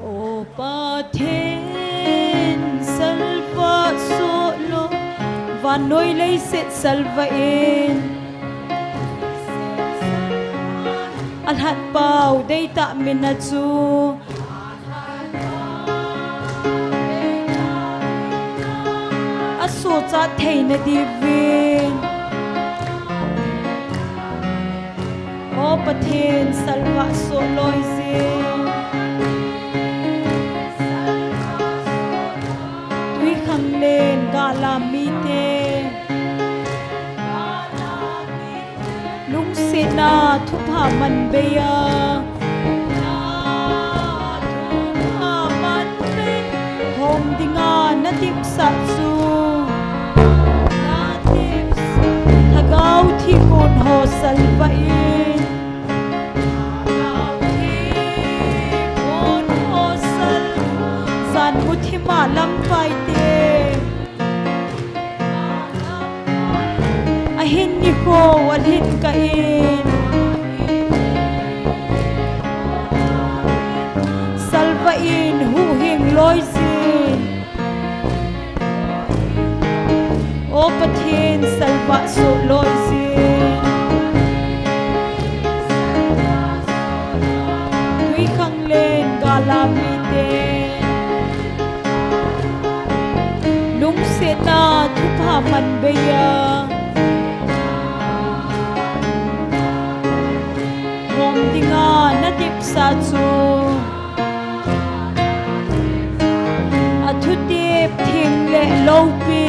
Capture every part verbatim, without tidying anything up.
O Pathen salvah soh loi, vannoi leiset salvah in. Alhatpau deitah mina chu asochat theina diuvin. O Pathen salvah soh loi jing, Twikhanglen gala mite, lungsetna thupha manbei a, hom dinga natepsah chu, Lhagao thikon ho salvah in. Janmuthima lamvaite, ahin nikho alhin kah in, salvah in huhhing loi jing. O Pathen salvah soh loi jing, Twikhanglen gala mite, lungsetna thupha manbei a, hom dinga natepsah chu, athutep theng le loupi,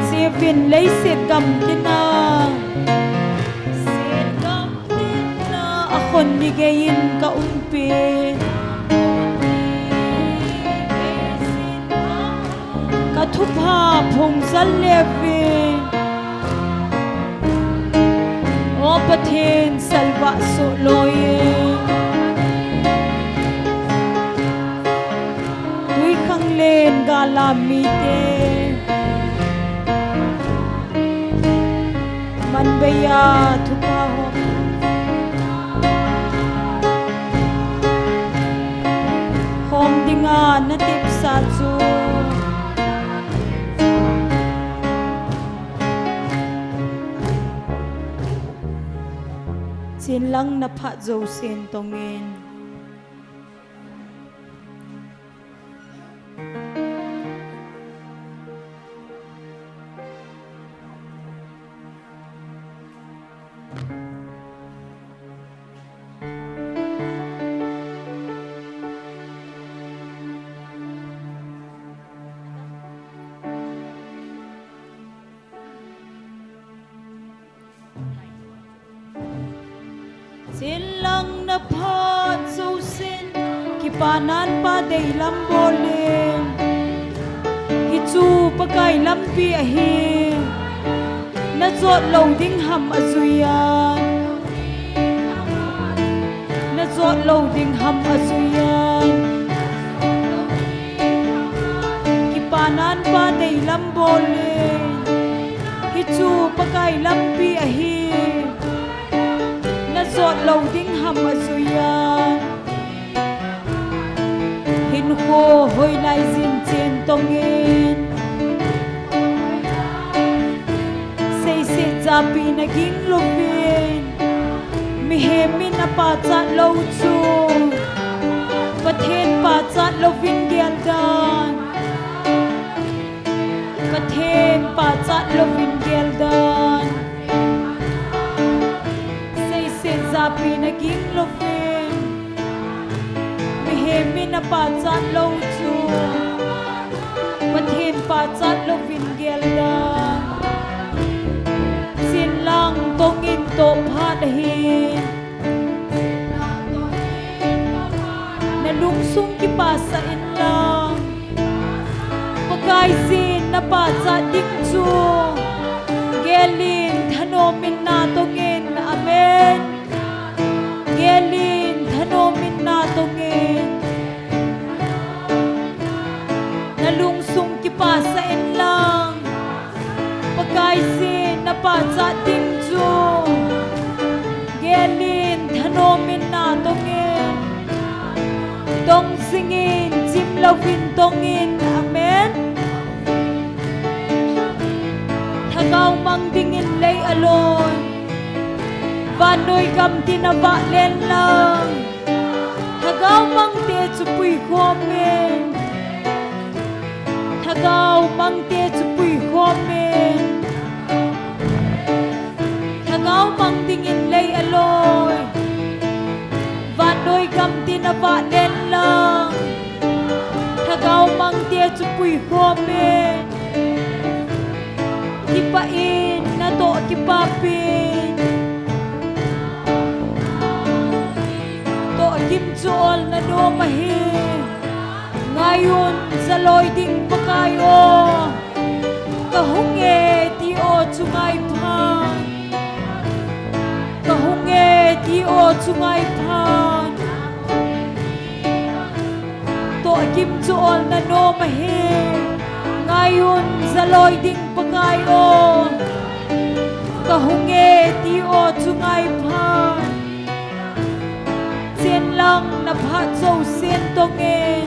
cheuvin leiset gamtina, akhon ni geiyin ka umpi. Ka thupha phung jal leuve. O Pathen salvah soh loi, Twikhanglen gala mite, manbei a thupha hom, hom dinga natepsah chu, chenlang na phat jousen tongin. Chenlang na phat jousen, kipanan Pa deilam bol in. Hichu Pakai lampi ahi, na jot lou ding ham ajui an. Na jot lou ding ham ajui an. Kipanan Pa deilam bol in. Hichu Pakai lampi ahi, na jot lou ding ham ajui an. Hoilai jin chen tongin, seiset japi na ging louvin, mihem in apachat lou chu Pathen pachat louvin geldan. Pathen pachat louvin geldan. Seiset japi na ging louvin, mihem in apachat lou chu Pathen pachat louvin geldan. Chenlang tongin toh phat ahi. Na lungsung kipasah inlang, Pakaiyin na pachat ding chu gelin thanomin na tongin. Amen. Gelin thanomin na tongin. Na lungsung kipasah inlang, Pakaiyin na pachat ding chu gelin thanomin na tongin. Tong jingin, chim louvin tongin. Amen. Lhagao mang dingin lei aloi, vannoi gamtin avah lenlang, lhagao mangte chu puikhomin. Lhagao mangte chu puikhomin. Lhagao mang dingin lei aloi, vannoi gamtin avah lenlang, lhagao mangte chu puikhomin. Kipah in natoh kipapin, tohgim chu ol nanom ahi. Ngaiyun, jaloi ding Pakai o, kahunge ti o chu ngaiphan. Kahunge ti o chu ngaiphan. Tohgim chu ol nanom ahi. Ngaiyun, jaloi ding Pakai o, kahunge ti o chu ngaiphan. Chenlang na phat jousen tongin,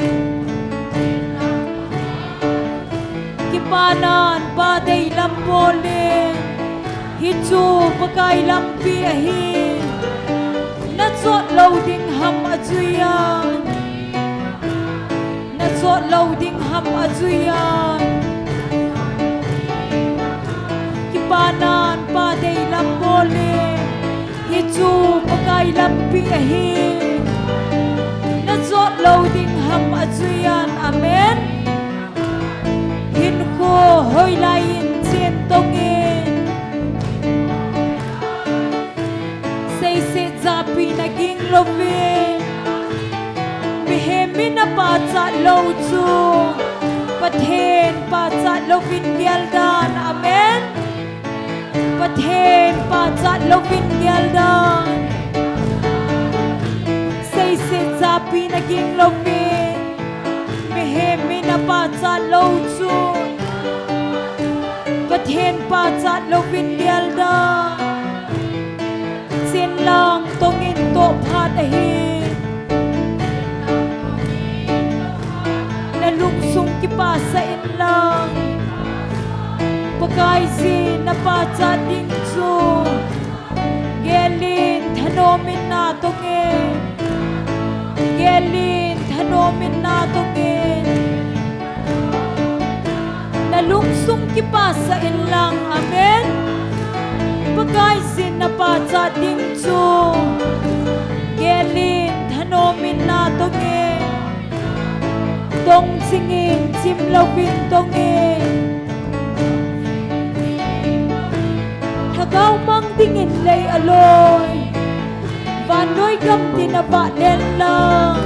kipanan Pa deilam bolin. Hichu Pakai lampi ahi. Nachot lou ding ham ajuiyan? Nachot lou ding ham ajuiyan? Kipanan Pa deilam bolin. Hichu Pakai lampi ahi. Nachot lou ding ham ajuiyan? Amen. Hinkho hoilai in chen tongin, seiset japi na ging louvin, mihem in apachat lou chu Pathen pachat louvin geldan. Amen. Pathen pachat louvin geldan. Seiset japi na ging louvin, mihem in apachat lou chu Pathen pachat louvin geldan. Chenlang tongin toh phat ahi. Na lungsung kipasah inlang, Pakaiyin na pachat ding chu gelin thanomin na tongin. Gelin thanomin na tongin. Na lungsung kipasah inlang. Amen. Pakaiyin na pachat ding chu gelin thanomin na tongin. Tong jingin, chim louvin tongin. Lhagao mang dingin lei aloi, vannoi gamtin avah lenlang,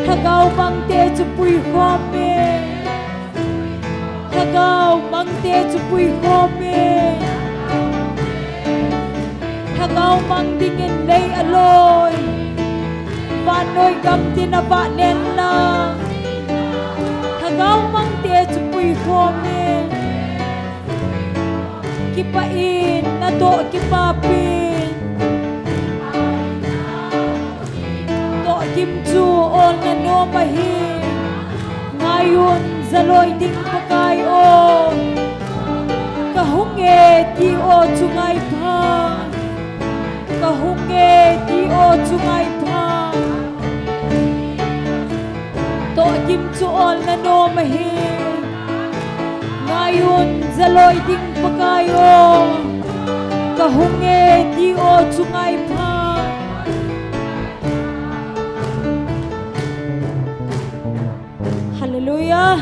lhagao mangte chu puikhomin. Lhagao mangte chu puikhomin. Lhagao mang dingin lei aloi, vannoi gamtin avah lenlang, lhagao mangte chu puikhomin. Kipah in natoh kipapin, tohgim chu ol nanom ahi. Yun jaloi ding Pakai o, ka hung e ti o chu ngai pha, ka hung e ti o chu ngai pha. Tohgim chu olna nom ahi. Ngai un jaloi ding Pakai o, ka hung e ti o chu ngai pha. Hallelujah.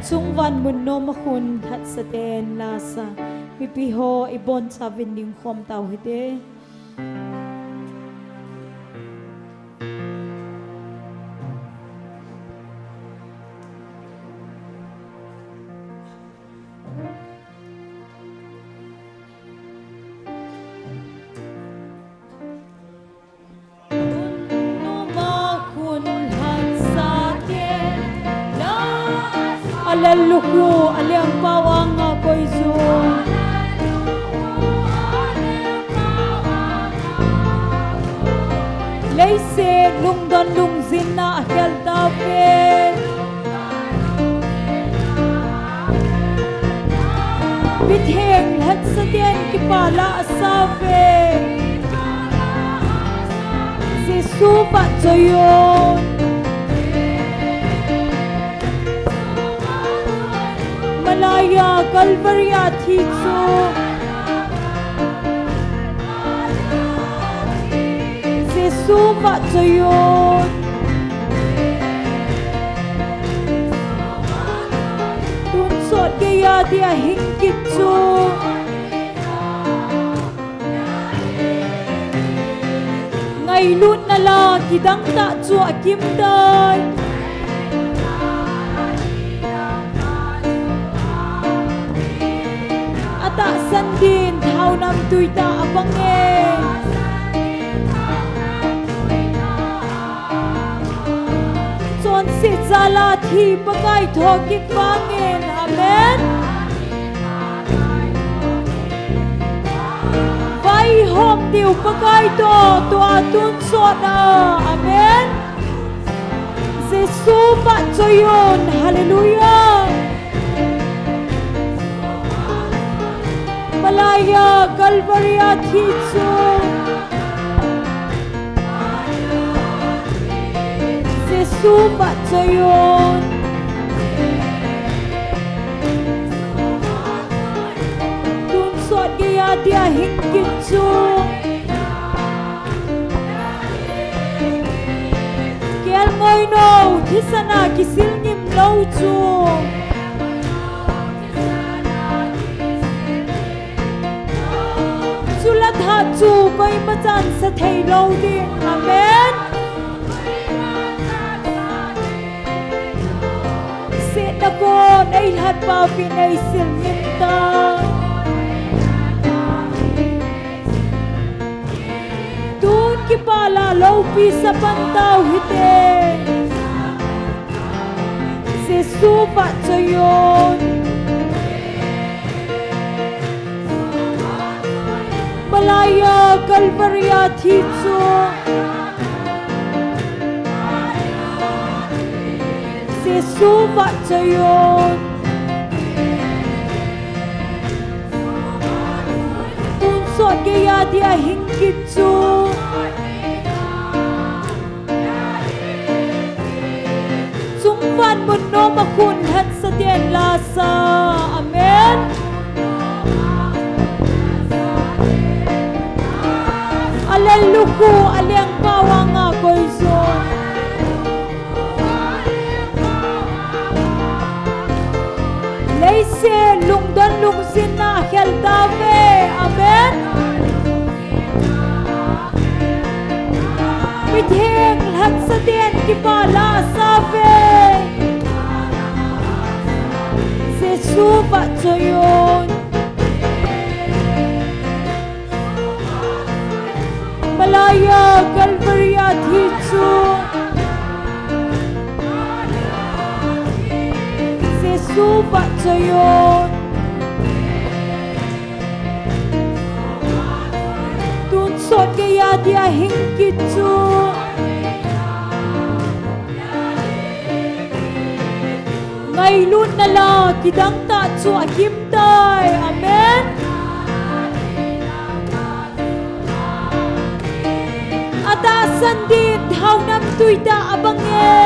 Chungvan mun nom a khun lhatsa ten lasa. Mipi ho i boncha vin ding khom tau hite. Alel lukhu, aleng pau anga koi chu. Leiset lungdon lungzinna a khel tauve. Mitheng lhatsa ten kipa la asauve. Jesu vahchoi un. Malaiya Calvary a thi chu Jesu vahchoi un. Tun sot geiya dia hing kit chu ngailutna la kidang tah chu akim tai. Atahsan din thaonam tui tah abang e. Chonset jal a thi Pakai thokit vangin. Amen. Vaihom diu Pakai toh, tua tun sot a. Amen. Jesu vahchoi un. Hallelujah. Malaiya Calvary a thi chu Jesu vahchoi un. Tun sot geiya dia hing kit chu kelngoi nou thisan a kisil ngim lou chu. Chule tha chu koima chan sa thei lou ding. Amen. Setna kon eilhat pau vin eisil ngim tai. Tun kipa la loupi sa pan tau hite. Jesu vahchoi un. Malaiya Calvary a thi chu Jesu vahchoi un. Tun sot geiya dia hing kit chu chungvan mun nom a khun lhatsa ten lasa. Amen. Alel lukhu, aleng pau anga koi chu leiset lungdon lungzinna a khel tauve. Amen. Mitheng lhatsa ten kipa la asauve. Jesu vahchoi un. Malaiya Calvary a thi chu Jesu vahchoi un. Tun sot geiya dia hing kit chu. Ngailutna la kidang tah chu akim tai. Amen. Atahsan din thaonam tui tah abang e.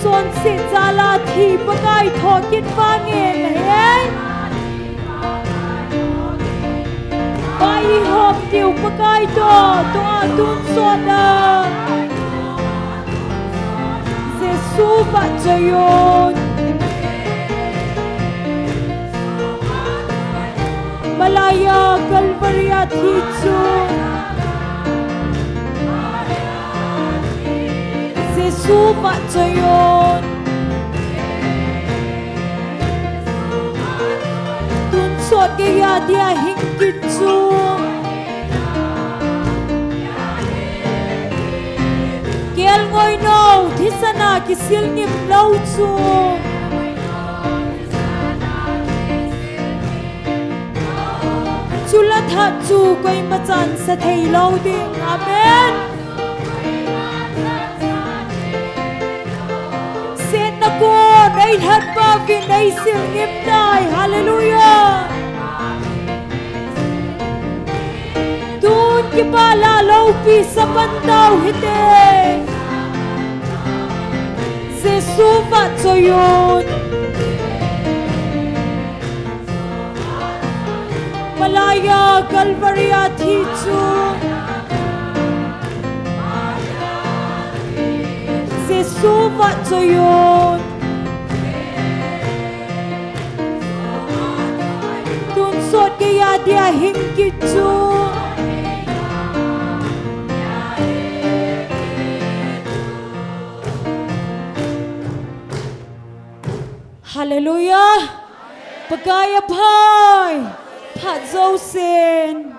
Chonset jal a thi Pakai thokit vang e nahe. Pai hop tiu Pakai toh, toh a tonsot a. Jesu vahchoi un. Malaya Calvary a thi chu. Jesu vahchoi un. Tonsot geiya dia hing kit chu. Kelngoi nou, thisan a kisil ngim lou chu. Chule thah chu koima chan sa thei lou ding. Amen. Setna kon, ei lhat pa vin ei sil ngim tai. Hallelujah. Tun kipah la loupi sa pan tau hite. Jesu vahchoi un. Malaya Calvary a thi chu. Jesu vahchoi un. Tonsot geiya dia hing kit chu. Hallelujah. Pakai aphai. Phat jousen.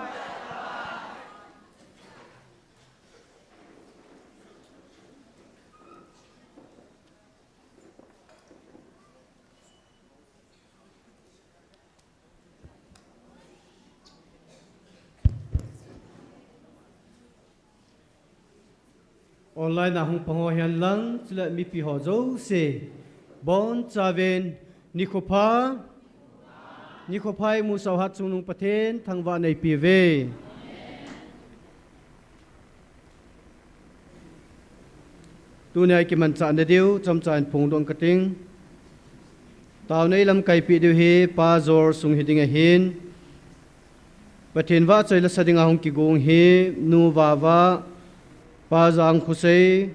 Online a hung pang ho hihen lang, chule mipi ho jouse. Bonchauvin, nikho pha, nikho pha imusah u Hatchungnung Pathen thangvah neipe uve. Tunia ikimanchah nadiu, chomcha in phongdoh kating. Taona ilamkaipeh diu hi, Pa Jor sung hiding ahin. Pathen vahchoi lasa dinga hung kigong hi, Nu Vava, Pa Jangkhosei,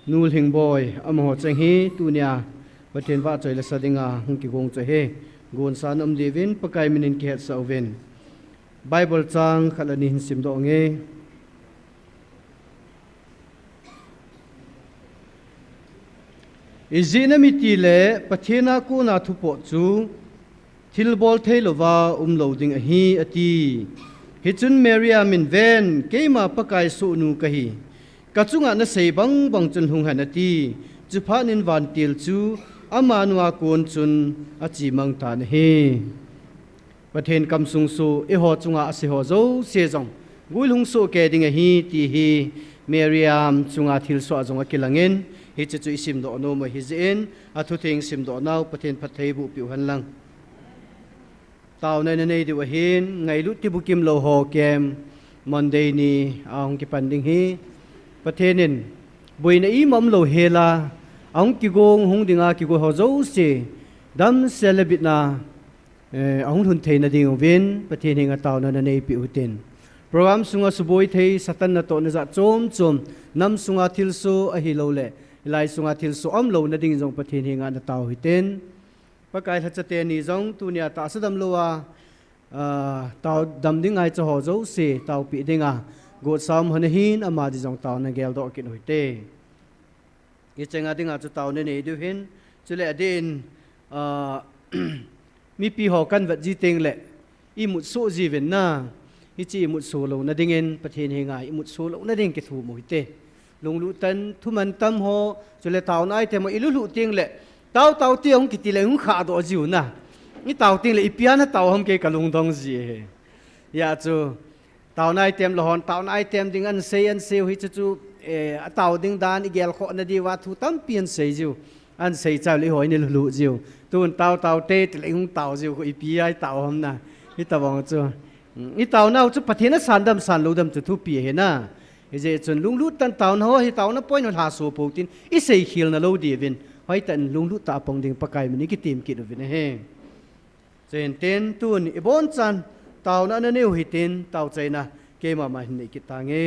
Nu Lhingboi, amaho cheng hi, tunia Pathen vahchoi lasa dinga hung kigong chu ahi. Gonsa nom diuvin, Pakai minin kihetsah uvin. Bible chang khat le ni hin simdoh inge. Ijeh inem itile Pathen a kona thupoh chu thilbol theilouva umlou ding ahi, ati. Hichun Mariam in, ven, keima Pakai sohnu kahi. Kachunga nasei bangbang chun lhung hen, ati. Chuphat in vantil chu amanu a kon chun achemang tan ahi. Pathen kamsung soh, eiho chunga ase ho jouse jong guilhung soh kei ding ahi, ti hi Mariam chunga thilsoh a jong akilangin, hiche chu isimdoh nom u ahijeh in, athutheng simdoh nau Pathen phattheiboh peh u henlang. Taona inei diu ahin, ngailut kibukim lou ho kem, Monday ni a hung kipan ding hi, Pathen in boina ima umlou hela, ahung kigong, hung dinga kigong ho jouse, damsel le bitna, eh, ahung lhun theina diuvin, Pathen henga taona naneipeh u hitin. Program sunga suboi thei, Satan natohna jat chom chom, nam sunga thilsoh ahilouleh, hilai sunga thilsoh umlouna ding jong Pathen henga natao u hitin. Pakai lhacha teni jong tunia tahsa damlouva, ah, tao dam ding ngaicha ho jouse, taopeh dinga, gotsa um hon ahin, ama ding jong taona geldoh kit u hite. Ichenga dinga chu taona nei diu hin, chule adeh in, ah, mipi ho kanvet ji tengle, imut soh jiuvin na, hiche imut soh louna dingin, Pathen henga imut soh louna ding kithum u hite. Lunglut tah in, thuman tam ho, chule taona item ho, ilulhu tengle, tao tao ti ahung kitile, hung khahdoh jiu na. Itao tengle, ipi a natao ham kei kalungdong ji e. Hijeh chun, taona item lou hon, taona item ding ahin sei, ahin sei u hiche chu, eh, atao ding dan igelkhoh nadiuva thu tampi ahin sei jiu. Ahin sei chai le ihoi ni lulu jiu. Tun tao tao te, tile hung tao jiu, ko ipi a itao ham na. Hitabang chu. Mm, itao nau chu Pathen asan dam san lou dam chu thupi ahi na. Hijeh chun lunglut tah in taona ho, hi taona point ho lhaso pou tin, isei khel na lou diuvin. Hoitah in lunglut tah a pang ding Pakai min in kitem kit uvin ahi. Chuin tin tun ibonchan taona ana neiu hitin taochaina keima ma hin nei kit tange.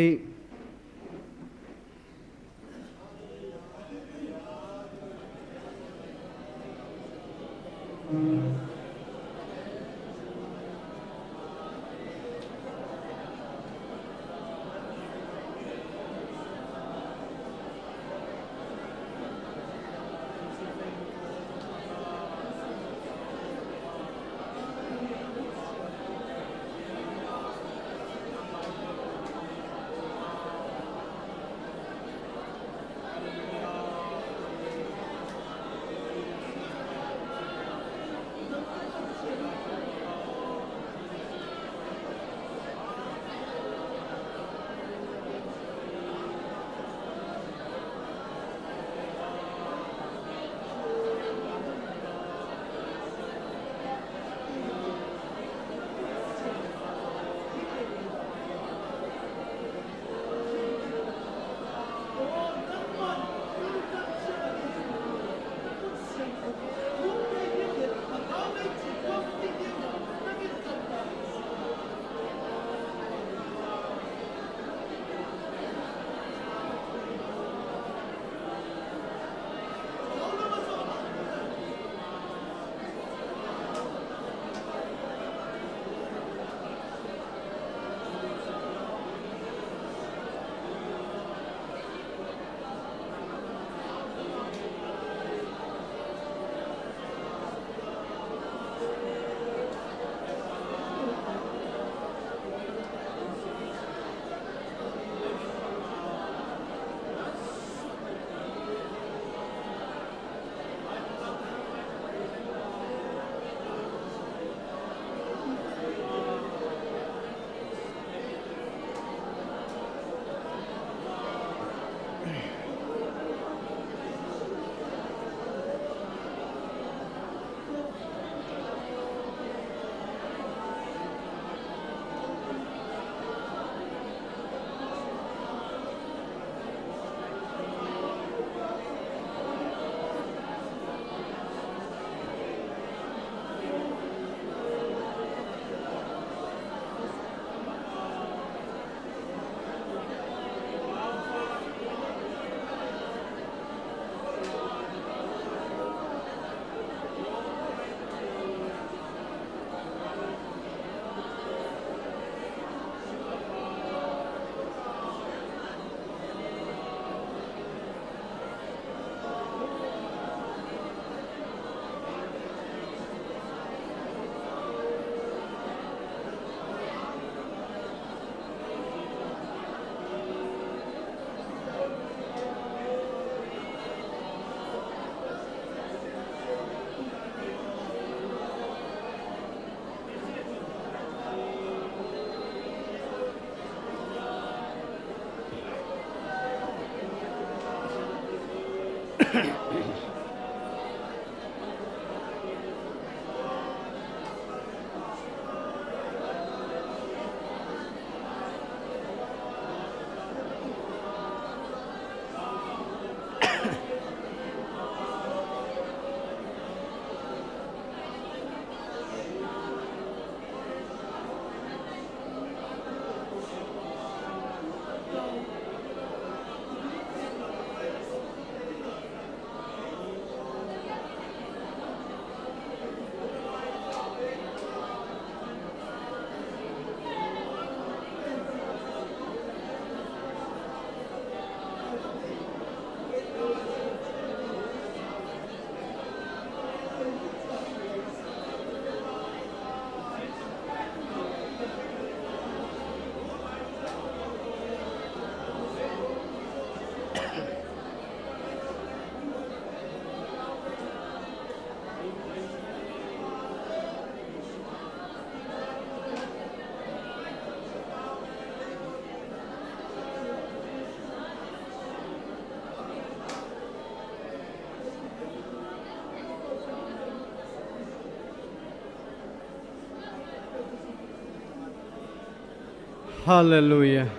Hallelujah.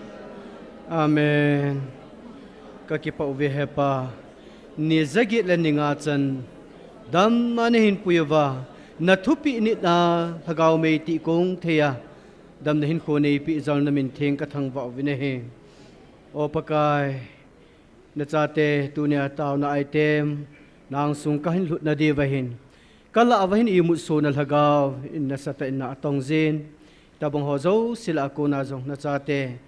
Amen. Kakipah uve Hepa. Ni jaget le ni nga chan damna nahin pui uva, nathupeh nitna lhagao mei tih kong thei a, damna hinkho neipeh jal namin theng kathangvah uvin ahi. O Pakai, nachate tunia taona item na angsung kahin lhutna diuva hin, kalah uva hin imut sona lhagao in nasatah in na atong jin, tabang ho jouse lah a kona jong nachate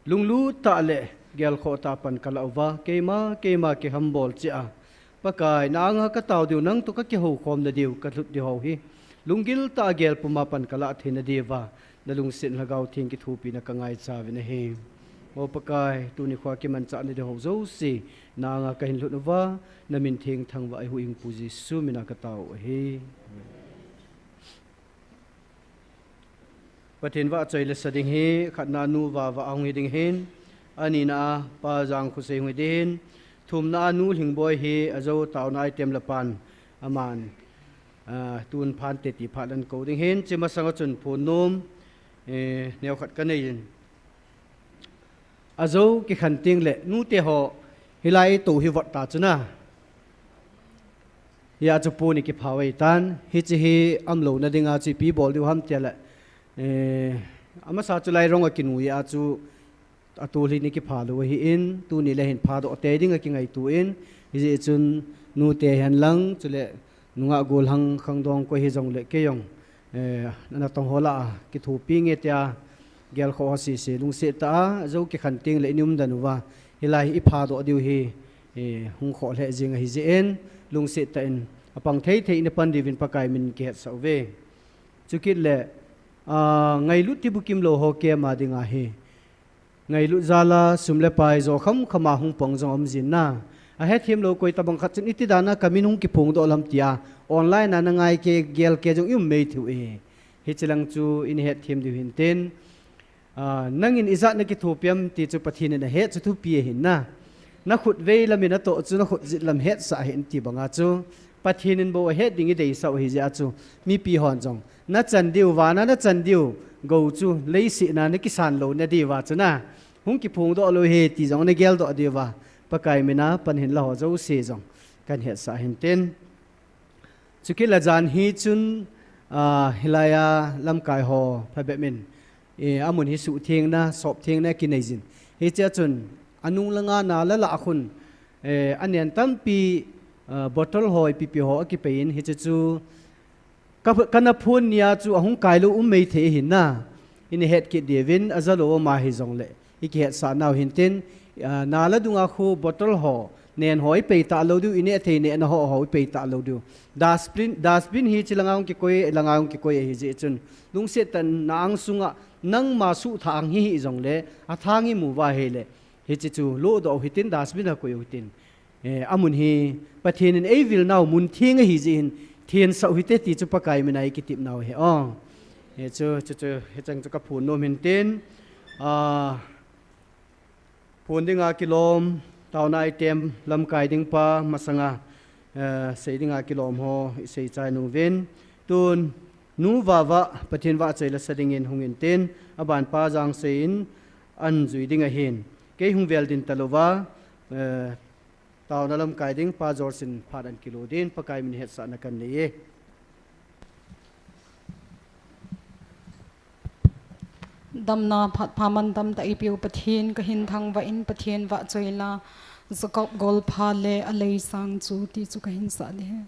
lunglut tah le gelkhoh tah pan kalah uva, keima, keima kihambol cheh a, Pakai, na anga katao diu, nangtoh kakihoukhomna diu, kalhut diu ho hi lunggil tah a gel puma pan kalah theina diuva, nalungset lhagao theng kithopina kangaicha uvin ahi. O Pakai, tuni khoa kimanchah na diu ho jouse na anga kahin lhut uva, namin theng thangvah e, huhhingpu Jesu mina katao u ahi. Pathen vahchoi le sa ding hi, khatna a Nu Vava ahung hi ding ahin, anina a Pa Jangkhosei hung hi ding ahin, thumna a Nu Lhingboi hi ajo taona item le pan aman, ah, tun phante ti phat le kou ding ahin, hiche masanga chun phonnom, eh, neokhat kanei in. Ajo kikhen teng le nute ho hilai tou hi vot ta chu na. Hia chu pon ikipha uve tan. Hiche hi umlouna dinga chu ipi bol diu ham tia le, eh, amasa chu lai rong a kinui a chu atulhi in ikipha lou ahin, tuni le hin phadoh tei ding a kingaito in, hijeh chun nute hen lang, chule nungah gollhang khangdong koi hijong le kei jong, eh, natong ho lah a kithopi nge tia, gelkhoh ho sese lungset tah a, ajo kikhen teng le in umden uva, hilai hi iphadoh diu hi, eh, hung khoh lheh jing ahi jeh in, lungset tah in apang thei thei in pan diuvin Pakai min kihetsah uve. Chukit le, ah, ngailut tibukim lou ho kema dinga hi, ngailut jal a sum le pai jo kham kham a hung pang jong um jin na. Ahethem lou koi tabang khat chun iti dan a kamin hung kiphongdoh lam tia online a nangai kei gel kei jong i um mei thei u e. Hiche lang chu in hethem diu hin tin. Ah, nangin ijat nakithopi am ti chu Pathen in ahet chu thupi ahin na. Nakhutvei lam in atoh chu nakhut jet lam hetsah hih in ti banga chu Pathen in bou ahet ding ideisah u ahi jeh a chu mipi hon jong nachan diu, van a nachan diu gou chu leiset a nakisan louna diuva chu na hung kiphongdoh lou ahi ti jong nageldoh diuva Pakai mina pan hin la ho jouse jong kahin hetsah hin tin. Chukit le jan hi chun, ah, hilai a lamkai ho phabep in, eh, amun hi suhthengna, sopthengna kinei jin. Hichea chun anung langa na la lah a khun, eh, anen tampi, ah, bottle ho, ipi pi ho akipei in, hiche chu ka, kana phun nia chu ahung kai lou um mei thei ahin na. Ina het kit diuvin, aja lou ama hijong le, i kihetsah nau hin tin, ah, na la dunga khu bottle ho, nen ho ipei talou diu, ineh thei nehna ho, ho ipei talou diu. Dustbin, dustbin hi hiche langa hung kikoi, langa hung kikoi ahi jeh chun. Lungset tah in na angsunga, nangma suhthang hi hijong le, athang imu uva ahile, hiche chu lodoh u hitin, dustbin a koi u hitin. Eh, amun hi Pathen in eivil nau mun theng ahi jeh hin, thensah u hite ti chu Pakai mina i kitep nau ahi. Oh. Eh, chu, chu, chu, hicheng chu ka phun nom hin tin. Ah, phun dinga kilom, taona item, lamkai ding pa, masanga, eh, sei dinga kilom ho, i sei chai nuvin. Tun, Nu Vava, Pathen vahchoi la sa dingin hung in tin, aban Pa Jangsei in, an jui ding ahin. Kei hung vel ding talouva, eh, taona lamkai ding, Pa George in phat an kilo din, Pakai min hetsahna kan nei e. Damna phat pha mantam tah eipeu Pathen kahin thangvah in Pathen vahchoi la, Jacob Golpha le Aleisang chu ti chu kahin sah ding ahi.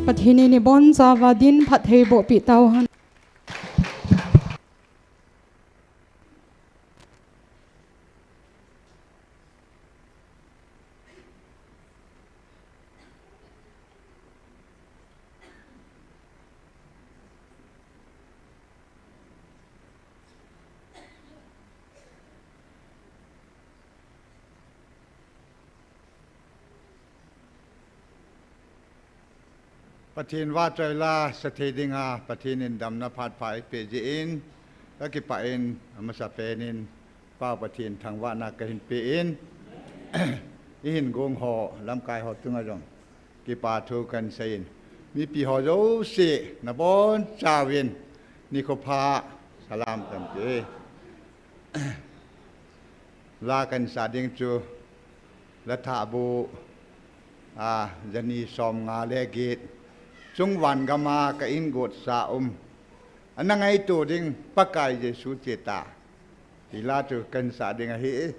Pathen in ibonchauva dinphat thei boh peh tauhen. Pathen vahchoi la sa thei dinga Pathen in damna phat pha eipeh jeh in, kakipah in, amasapen in Pa Pathen thangvahna kahin pe in, ihin gong ho, lamkai ho chunga jong kipa thu kahin sei in, mipi ho jouse nabonchauvin nikho pha salam kahin pe. La kahin sa ding chu, La Thahbu, a, jani som nga le get, Chungvan gama ka in gotsa um, ana ngaito ding Pakai Jesu che ta, ti la chu kahin sa ding ahi.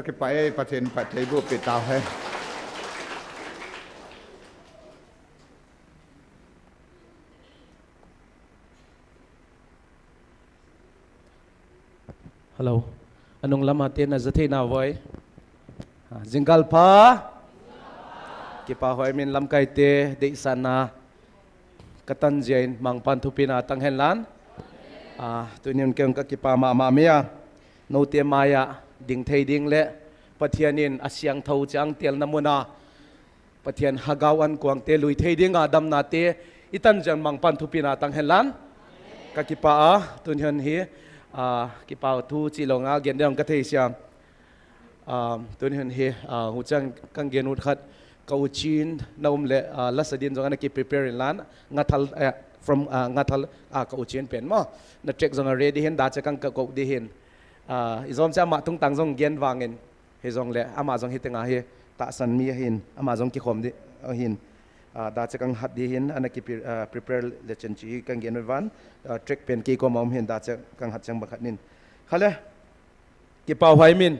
Kipah e, Pathen phattheiboh peh tauhen. Hello. Anung lama te na jathei na voi. Ah, jingkah pha. Kipah hoi min lamkai te deisahna. Katan jia in mangpan thupina tang hen lan. Ah, tunin kei ka kipah mama mia. Note maiya ding thei ding le Pathen in asiangthou chang telna muna Pathen hagao an kuang te lui thei dinga damna te itan jia in mangpan thupina tang hen lan. Ka kipah a, tunin hi, ah, kipah thu chi longa gen ding ka thei sia. Um, tuni hin hi, uh, huchang kan gen ut khat ka u Chin na um le, uh, lasa din jong ana ki prepare in lan, Ngathal, eh, from, uh, Ngathal, uh, ka u Chin pen mo. Na track jong a ready hin, da che kan ka ko di hin. Uh, i jom che ama tung tang jong gen vangin, hi jong le, ama jong hi tenga hi, tahsan mi hin, ama jong ki khom di, uh, hin. Uh, da che kan hat di hin, ana ki pre-, uh, prepare le chen chi kan gen van, uh, track pen ki ko ma um hin, da che kan hat chang ba khat nin. Khale, Kipah hoi min.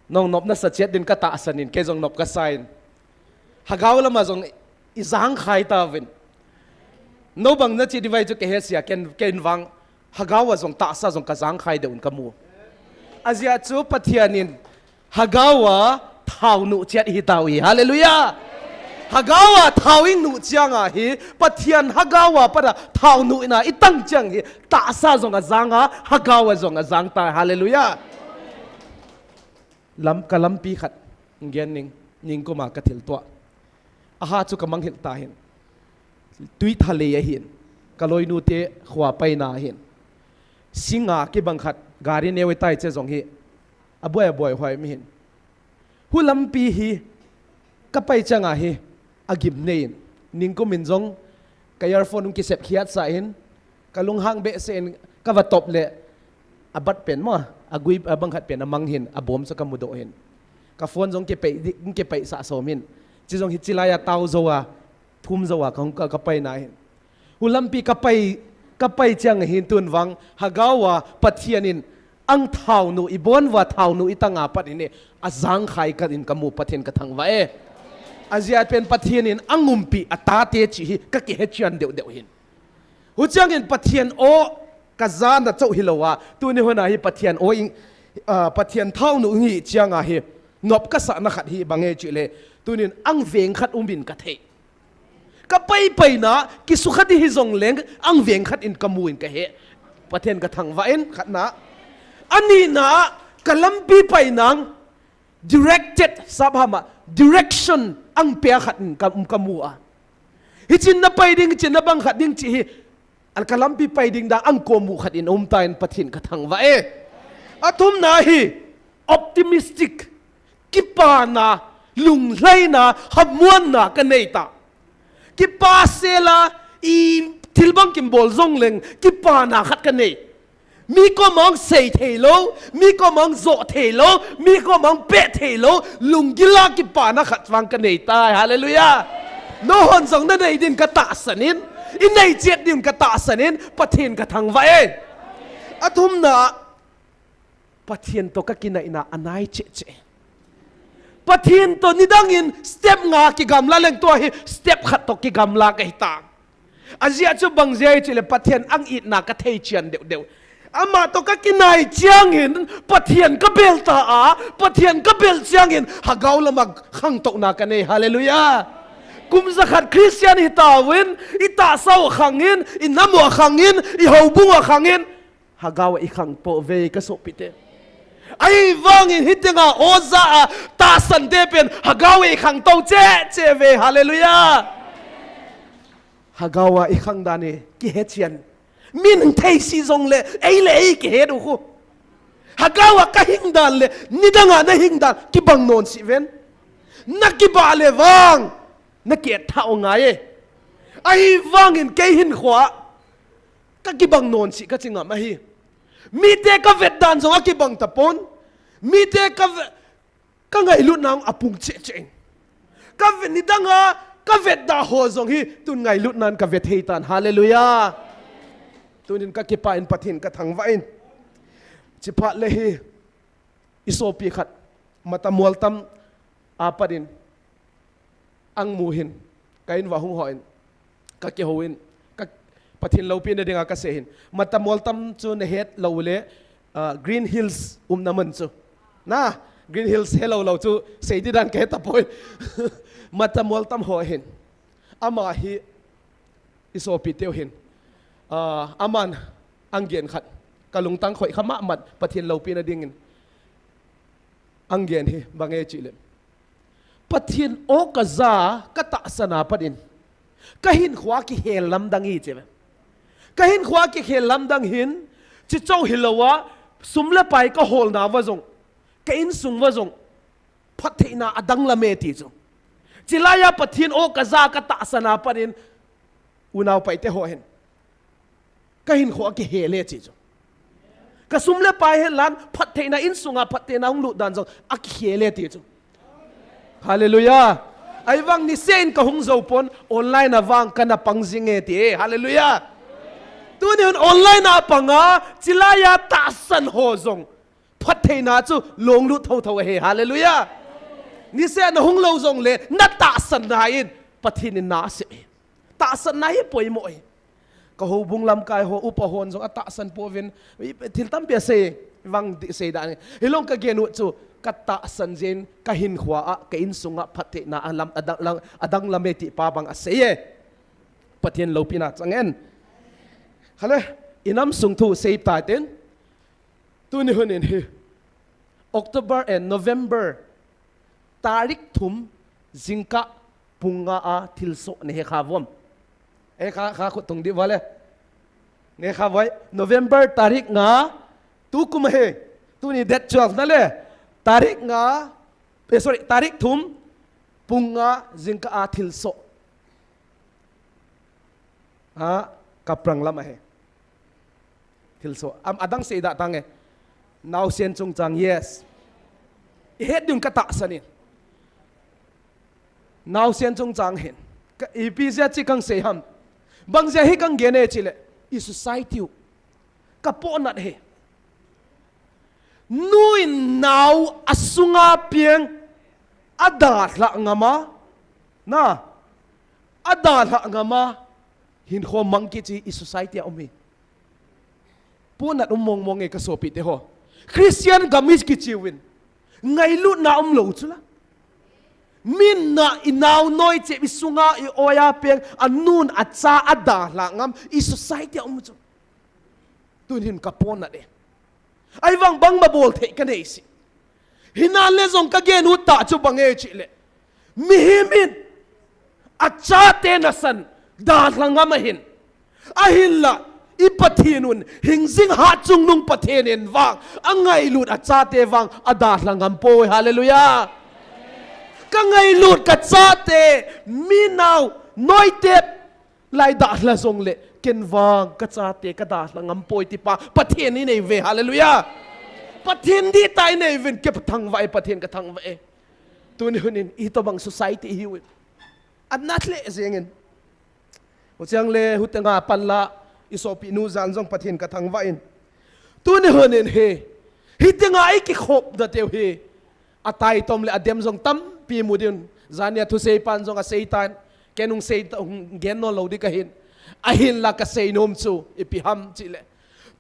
Nong nop nasa chet din ka tahsan in, kei jong nop ka sa in. Hagao lama jong i jang khai tauvin. No bang na chi di vai chu ka he sia, ken, ken vang. Hagao a jong tahsa jong ka jang khai deuh in ka mu. Ajia chu Pathen in hagao a thao nu chet hi tau hi. Hallelujah. Hagao a thao in nu chiang a hi, Pathen hagao a pat a thao nu ina i tang chiang hi, tahsa jong a jang a, hagao a jong a jang ta. Hallelujah. Lam, ka lampi khat, ngen ning, ningkuma ka thil tua. Aha chu ka manghil ta hin. Tui thalei a hin. Ka loinu te khua paina hin. Singa kibang khat, gari neu i tai che jong hi. A buai, a buai hoi mi hin. Hu lampi hi, ka pai chang a hi, a gim nei in. Ningkum in jong, ka earphone hung kisep khiat sa hin, ka lunghang behseh in, ka va top le, a bat pen mo, a gui, a bang khat pen, a mang hin, a bom sa ka mudoh hin. Ka phone jong kipei, kipei sa som hin. Chi jong hi chi lai a tau jo a, thum jo a, ka hung ka, ka pai na hin. Hu lampi ka pai, ka pai chiang hin tun vang, hagao a Pathen in ang thao nu i bon va thao nu i tang a pat in e, a jang khai ka in ka mu Pathen ka thangvah e. Ajia pen Pathen in ang umpi a tate chi hi ka kihe chian deuh deuh hin. Hu chiang in Pathen o ka jana chau hi lo a, tuni huna hi Pathen o in, ah, Pathen thao nu hi chiang a hi, nop ka sa na khat hi bang e chi le, tunin ang veng khat um in ka thei. Ka pai pai na, kisukha di hi jong leng, ang veng khat in ka mu in ka he. Pathen ka thangvah in, khat na. Ani na, ka lampi pai nang, directed, sap hama, direction, ang pia khat in ka, ka mu a. Hi chin na pai ding, chin na bang khat ding chi hi, al ka lampi pai ding da, ang ko mu khat in um ta in Pathen ka thangvah e. A thum na hi, optimistic. Kipana, lunglhaina, hamuanna ka nei ta. Kipa sela, i thil bang kim bol jong leng, kipana khat ka nei. Mi ko mang sei thei lo, mi ko mang zo thei lo, mi ko mang pe thei lo, lunggila kipana khat vang ka nei ta. Hallelujah. No hon jong na nei din ka tahsan in, i nei chet din ka tahsan in, Pathen ka thangvah e. A thum na, Pathen to ka kinaina a nai cheh cheh. Pathen to nidang in step nga kigamla leng tua hi step khat to kigamla ka hi ta. Ajia chu bang jia i chi le Pathen ang itna ka thei chian deuh deuh. Ama to ka kinai chiang in Pathen ka bel ta a, Pathen ka bel chiang in hagao lama khangtou na ka nei. Hallelujah. Kum jakhat Christian hi ta uvin, i tahsa u khang in, i nam u khang in, i houbung u khang in, Hagao a i khang to ve ka sopite. Ahivangin hitenga oja a tahsan te pen hagao a i khang to cheh cheh ve. Hallelujah. Hagao a i khang dan hi kihe chian. Min thei si jong le, ei le ei kihe du khu. Hagao a ka hing dan le, nidang a na hing dan, kibang non si ven. Na kibah le vang, na kiet tha u ngai e. Ahivangin kei hin khua. Ka kibang non si ka chi ngam ahi. Mite ka vet dan jong a kibang tapon. Mite ka ve-, ka ngailut nang a pung cheh cheh. Ka vet nidang a, ka vet da ho jong hi tun ngailut nan ka vet hei tan. Hallelujah. Tunin ka kipah in Pathen ka thangvah in. Chiphat le hi. isopi khat, mata moltam apat in, ang mu hin, ka in va hung hon, ka kihou in, ka Pathen loupina dinga ka sei hin. Mata moltam chu na het lou le, ah, Green Hills umna mun chu. Na, Green Hills he lou lou chu, sei di dan ka he tapoi. Mata moltam ho hin. Ama hi, isopi teu hin. Ah, aman, ang gen khat. Ka lungtang khoi kha mahmah, Pathen loupina dingin. Ang gen hi, bang e chih le. Pathen o ka ja, ka tahsan apat in. Ka hinkho a kihel lamdang hi che ve. Ka hinkho a kihel lamdang hin, chi chou hilou a, sum le pai ka holna va jong, ka insung va jong, phattheina adang lam e ti chu. Chilai a Pathen o ka ja ka tahsan apat in, unau pai te ho hin. Ka hinkho a kihel e chi chu. Ka sum le pai hen lang, phattheina insunga phattheina hung lut dan jong, a kihel e ti chu. Hallelujah. Ahivang niseh in ka hung jou pon, online a vang ka na pang jing e ti e. Hallelujah. Tuni hun online a panga, chilai a tahsan ho jong. Phattheina chu long lut thotho ahi. Hallelujah. Niseh na hung lou jong le, na tahsanna in, Pathen in na asem e. Tahsanna hi poimo e. Ka houbung lamkai ho, upa hon jong atahsan pouvin, thil tampi asei, vang di sei dan. Hilou ka gen u chu, ka tahsan jin, ka hinkho a, ka insung a, phattheina alam, adang lam, adang lam e ti pa bang asei e. Pathen loupina chang hen. Hale, i nam sung thu sei ta tin. Tuni hun in hi. October and November. Tarik thum, jingkah pung nga a thilsoh na he kha vom. E kha, kha khut tung di vale. Ne kha voi, November tarik nga, tu kum he. Tuni date twelve na le. Tarik nga, eh, sorry, tarik thum, pung nga, jingkah a thilsoh. Ha, Kaprang lam ahi. Thilsoh. Am, adang sei da tang e. Naosen chungchang, yes. I het ding ka tahsan in. Naosen chungchang hin. Ka, ipi jeh a chi kang sei ham. Bang jeh hi kang gen e chi le. I society u. Ka pohnat he. Nu in nao a sunga piang a dalha ngam a. Na. A dalha ngam a. Hinkho mang kichi i society a um hi. Pohnat um mong mong e ka sopi te ho. Christian gam i kichi uvin. Ngailutna um lou chu la. Min na i nao noi che i sunga i oya peng a nun a cha a dalha ngam i society a um chu. Tun hin ka pohnat e. Ahivang bang ma bol thei ka nei si. Hinan le jong ka gen u ta chu bang e chi le. Mihem in a chate nasan dalha ngam ahin. Ahinla i Pathen un hing jing hat chungnung Pathen in vang a ngailut a chate vang a dalha ngam poi. Hallelujah. Ka ngailut ka chate mi nao noi te lai dalha jong le, ken vang ka chate ka dalha ngam poi ti pa Pathen i nei ve. Hallelujah. Pathen di ta i nei vin, ke pa thangvah e, Pathen ka thangvah e. Tuni hun in i to bang society hi u. An na hle jeng in. U chang le hu te nga pan la i sopi nu jan jong Pathen ka thangvah in. Tuni hun in hi. Hi te nga i kikhop da teu hi. A taitom le a dem jong tampi mu din. Jania thusei pan jong a sei tan. Ken hung sei ta, hung gen non lou di ka hin. Ahinla ka sei nom chu, ipi ham chi le.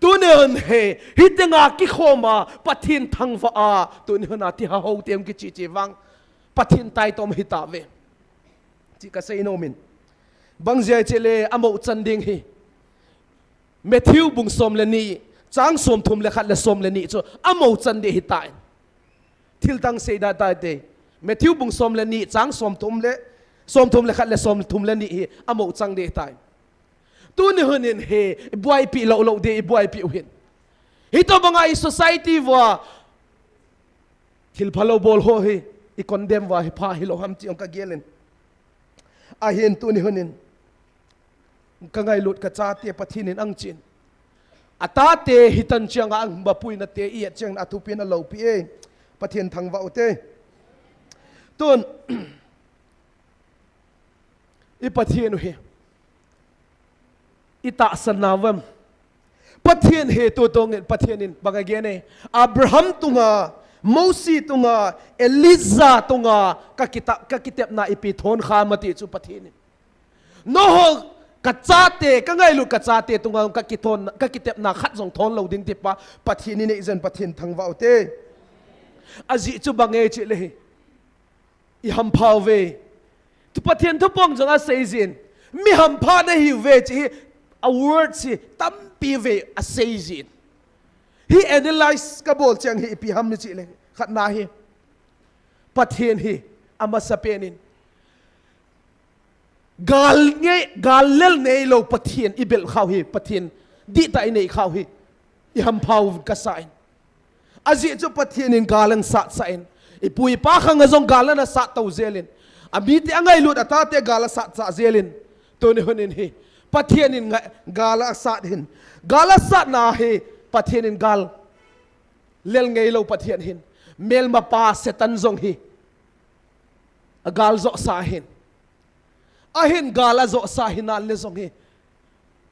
Tuni hun he, hi te nga kikhom a, Pathen thangvah a, tuni hun a ti ha ho tem kichi chi vang. Pathen taitom hi ta ve. Chi ka sei nom in. Bang jeh chi le, a mo chan ding hi. Matthew bung som le ni, chang som thum le khat le som le ni chu, a mo chan ding hi ta in. Thil dang sei da tai te. Matthew bung som le ni, chang som thum le, som thum le khat le som thum le ni hi, a mo chang ding tai. Tuni hun in hi, i buaipi lou lou ding, i buaipi u hin. Hi to banga i society vua, thil phalou bol ho hi, i condemn vua hi pha hilou ham chi ong ka gel in. Ahin tuni hun in. Ka ngailut ka chate Pathen in ang chin. A tate hi tan chiang a ang ba puina te i et chiang na thupi na loupi e. Pathen thangvah u te. Tun, i Pathen u hi. I tahsan na vam. Pathen hi tu tong in Pathen in bang a gen e. Abraham tunga Mosi tunga, Elijah tunga, ka kita-, ka kitepna ipi thon kha mati chu Pathen in. Noho ka chate, ka ngailut ka chate tunga ka kithon, ka kitepna khat jong thon lo ding tipa, Pathen in eijen Pathen thangvah u te. Ajeh chu bang e chile hi. I hampha uve. Tu Pathen thuphon jong asei jin. Mi hampha nahiuve chi hi a word hi tampi ve asei jin. Hi analyze ka bol chang hi ipi ham ni chile. Khatna hi. Pathen hi amasapen in. Gal ngei, gal lel neilou Pathen i bel khau hi, Pathen dihtah i nei khau hi, i hampha u kasa in. Ajeh chu Pathen in gal asat sah in. I pu i pa khang a jong gal ana sat to jel in. Amite angailut a tate gal asat sah jel in. Tuni hun in hi. Pathen in nga-, gal asat hin. Gal asatna hi Pathen in gal lel ngeilou Pathen hin. Melmapa Satan jong hi. Agal joh sa hin. Ahin gal ajoh sa hi nan le jong hi.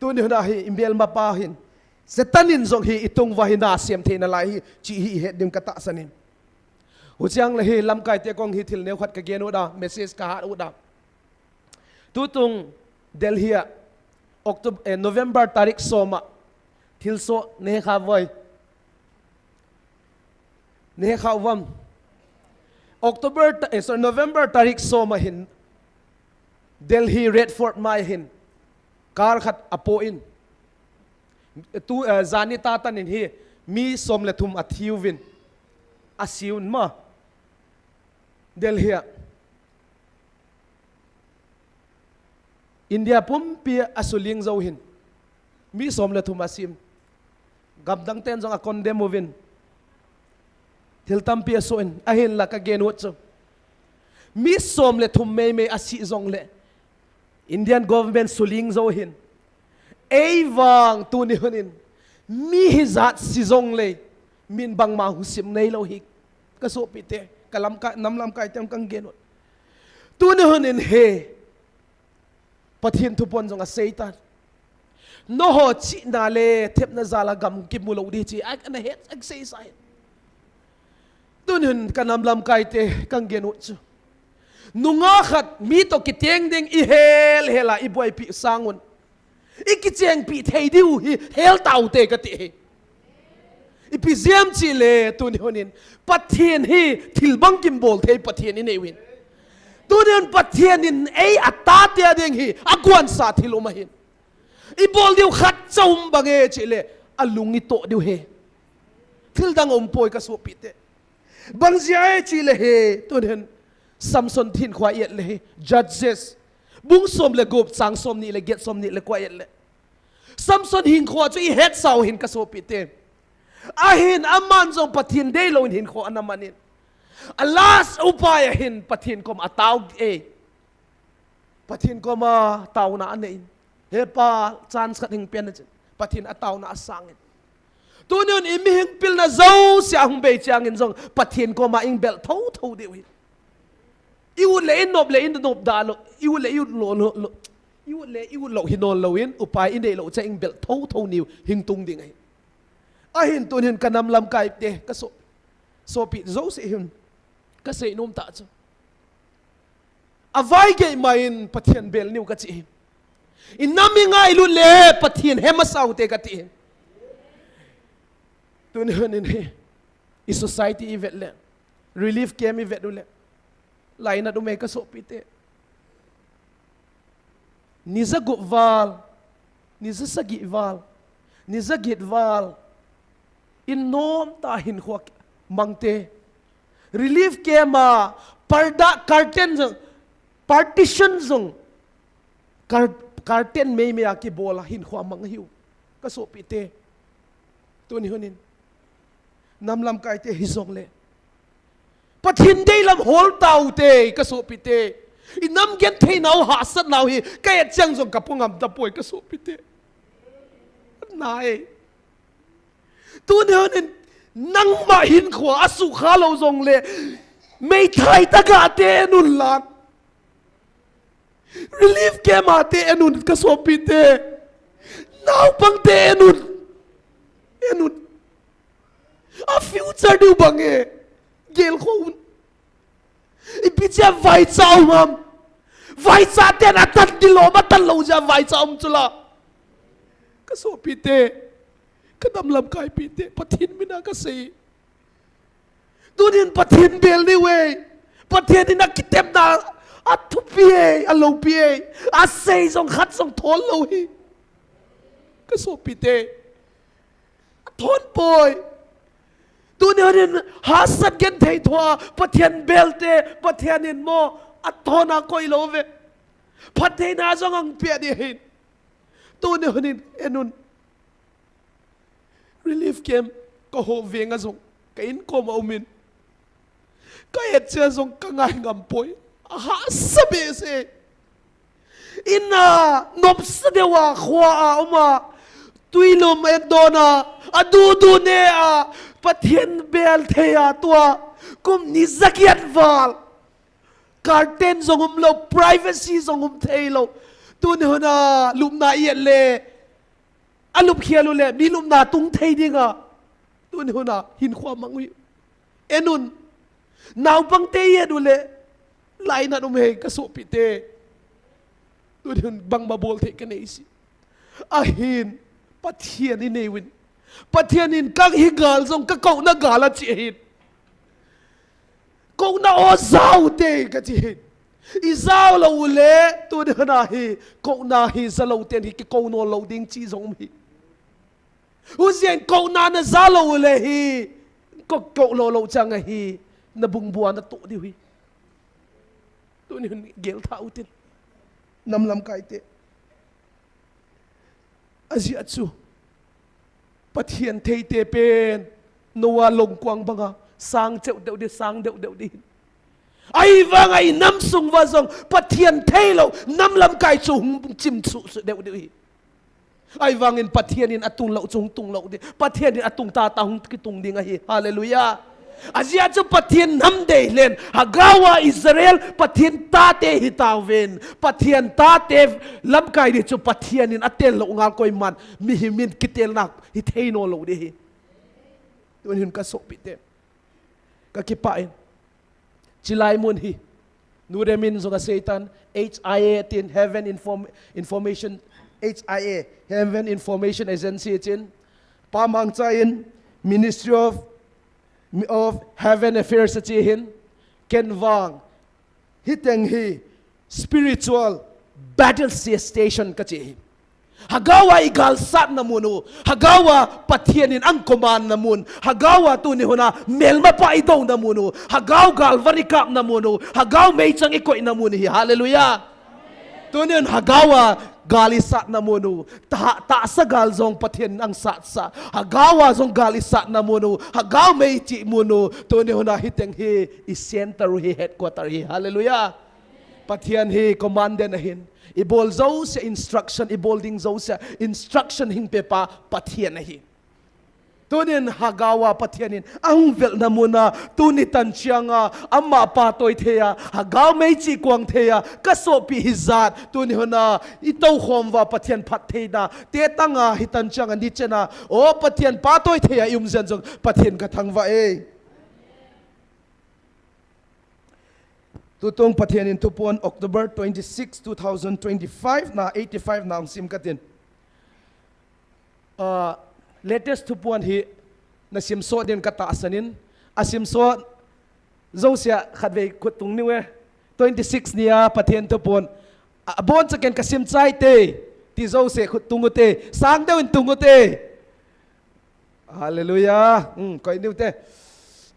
Tuni hun a hi i melmapa hin. Satan in jong hi i tung uva hi nasem thei nalai hi. Chi hi i het ding ka tahsan in. Huchang le hi lamkai te kong hi thil neo khat ka gen u da, message ka hat u da. Tutung Delhi a, October, eh, November tarik som a, thilsoh nei kha voi. Nei kha uvam. October, ta-, eh, sorry, November tarik som a hin, Delhi Red Fort mai hin, car khat apoh in. Tu, eh, jani tatan in hi, mi som le thum athiuvin. Asiuvin ma. Delhi a. India pumpi a suling jou hin. Mi som le thum asim. Gamdang ten jong a condemn uvin. Thil tampi asoh in. Ahinla ka gen u chu. Mi som le thum meimei asi jongle. Indian government suling jou hin. Eivang tuni hun in. Mi hijat si jongle. Min bangma husim neilou hi. Ka sopite. Ka lamkai, nam lamkai tem kang gen u. Tuni hun in hi. Pathen thuphon jong asei tan. Noho chihna le thepna jal a gam kimu lou di chi. Ana het, asei sa hin. Tuni hun ka nam lamkai te kang gen u chu. Nungah khat mi to kiteng ding i hel hel a i boipi sang un. I kichengpi thei diu hi hel taute kati hi. Ipi jeh ham chile tuni hun in. Pathen hi thil bangkim bol thei Pathen i nei uvin. Tuni hun Pathen in ei atate a ding hi aguan sa thil um ahin. I bol diu khat cha um bang e chile alung i toh diu hi. Thil dang um poi ka sopite. Bang jeh e chile hi tuni hun Samson hinkho a i et le hi. Judges. Bung som le gup chang som ni le get som ni le ko a i et le. Samson hinkho chu i het sau hin ka sopite. Ahin aman jong Pathen deilou in hinkho ana man in. A last upai a hin Pathen kom a tao e. Pathen kom a taona anei in. He Pa, chance khat hin pen a chin. Pathen a taona asang in. Tuni hun i mihing pilna jouse a hung bei chang in jong Pathen kom a i bel thotho diu hi. I ut le i nop le i nop da lou. I ut le i ut lou, lou, lou. I ut le i ut lou hi nom lou in. Upai i nei lou cha i bel thotho niu hing tung ding ahi. Ahin tuni hin ka nam lamkai te ka so, sopi jouse hin. Ka seinom tah chu. Avaigei mai in Pathen bel niu ka chi hi. I nam i ngailut le Pathen he masa u te ka ti hi. Tuni hun in hi. I society i vet le. Relief camp i vet u le. Lainat um e ka sopite. Ni ja gup val, ni ja sagi val, ni ja get val, in nom tah hinkho mang te. Relief camp a, parda, curtain jong, partition jong, cur-, curtain meimei a kibol a hinkho mang hiu. Ka sopite. Tuni hun in. Nam lamkai te hi jongle. Pathen deilam hol taute, ka sopite. I nam genthei nau hahsat nau hi, ka et chang jong ka pungam tapoi, ka sopite. Nai. Tuni hun in nangma hinkho a sukha lou jongle. Meithai tah a te en un lang. Relief camp a te en un ka sopite. Naupang te en un. En un. A future diu bang e. Kel khou. Ipi chia vaicha um am. Vaicha ten atan dilom atan lou chia vaicha um chula. Ka sopite. Ka damlam kaipite. Pathen mina ka sei. Tunin Pathen bel ni ve. Pathen in a kitepna a thupi e, a loupi e. A sei jong khat jong thol lou hi. Ka sopite. A thon poi. Tuni honin hasat gen thei thua, Pathen belte, Pathen in mo, a thon a koi lou ve. Pathen a jong ang pia di hin. Tuni honin enun. Relief camp ka ho venga jong ka inkom a umin. Ka et chia jong ka ngai ngam poi. A hahsa behseh. Ina nopsa deuh a khua a um a. Tuilum et dona. A dudu ne a. Pathen bel thei a tua. Kum ni zakiat val. Curtain jong um lou, privacy jong um thei lou. Tuni huna lupna i et le. A lup khial u le, mi lupna tung thei dinga. Tuni huna, hin khua mang u hi. Enun, naupang te i et u le, lainat um hei ka sopite. Tuni hun, bangma bol thei ka nei si. Ahin, Pathen i nei uvin. Pathen in ka hi gal jong ka kouna gal a chi ahin. Kouna o jao te ka chi hin. I jao lou u le, tuni huna hi, kouna hi, ja lou ten hi, kikou no lou ding chi jong um hi. Hujeng kouna na ja lou u le hi, ko, ko lou lou chang ahi, na bung bua na to diu hi. Tuni hun gel tha u tin. Nam lamkai te. Ajia chu. Pathen theite pen, Noah longkuang banga, sang cheu deuh di, sang deuh deuh di. Ahivanga i nam sung uva jong, Pathen thei lou, nam lamkai chu hung chim chu, chu deuh deuh hi. Ahivangin Pathen in atung lou chu hung tung lou di. Pathen in atung tata hung kitung ding ahi. Hallelujah. Ajia chu Pathen nam dei len, Hagar a Israel, Pathen tate hi tauvin. Pathen tate lamkai di chu Pathen in atel lou ngal koiman. Mihem in kitelna hi thei no lou di hi. Tuni hin ka sopite. Ka kipah in. Chilai mun hi. Nu Rem in jong asei tan. H I A tin Heaven Inform-, Information, H I A, Heaven Information Agency tin. Pa Mangcha in Ministry of, of Heaven Affairs achi hin. Ken vang. Hiteng hi spiritual battle station ka chi hi. Hagar a i galsatna mun u, Hagar a Pathen in ang command na mun, Hagar a tuni huna melmapa i douna mun u, Hagar gal vari kapna mun u, Hagar meichang i koina mun hi. Hallelujah. Tuni hun Hagar a gal i satna mun u, ta, tahsa gal jong Pathen in ang satsa, Hagar a jong gal i satna mun u, Hagar mei chi mun u, tuni huna hiteng hi i center u hi, headquarter hi. Hallelujah. Pathen hi commandant ahin. I bol jouse instruction, i bol ding jouse instruction hing pepa Pathen ahi. Tunin Hagar a Pathen in ahung velna mun a, tuni tan chiang a, ama patoi thei a, Hagar mei chi kuang thei a, ka sopi hi jat, tuni huna, i toukhom uva Pathen phattheina, te tang a, hi tan chiang a, ni chen a, o Pathen patoi thei a, i um jen jong, Pathen ka thangvah e. Tutung Pathen in thupon October twenty-six, two thousand twenty-five na eighty-five na hung sim katin. Ah, latest thupon hi na sim sot din ka tahsan in, a sim sot jouse a khatvei khut tung niu e. Twenty-six ni a Pathen thupon. A, abon chaken ka sim chai te. Ti jouse khut tung u te. Sang deuh in tung u te. Hallelujah. Hmm, koi niu te.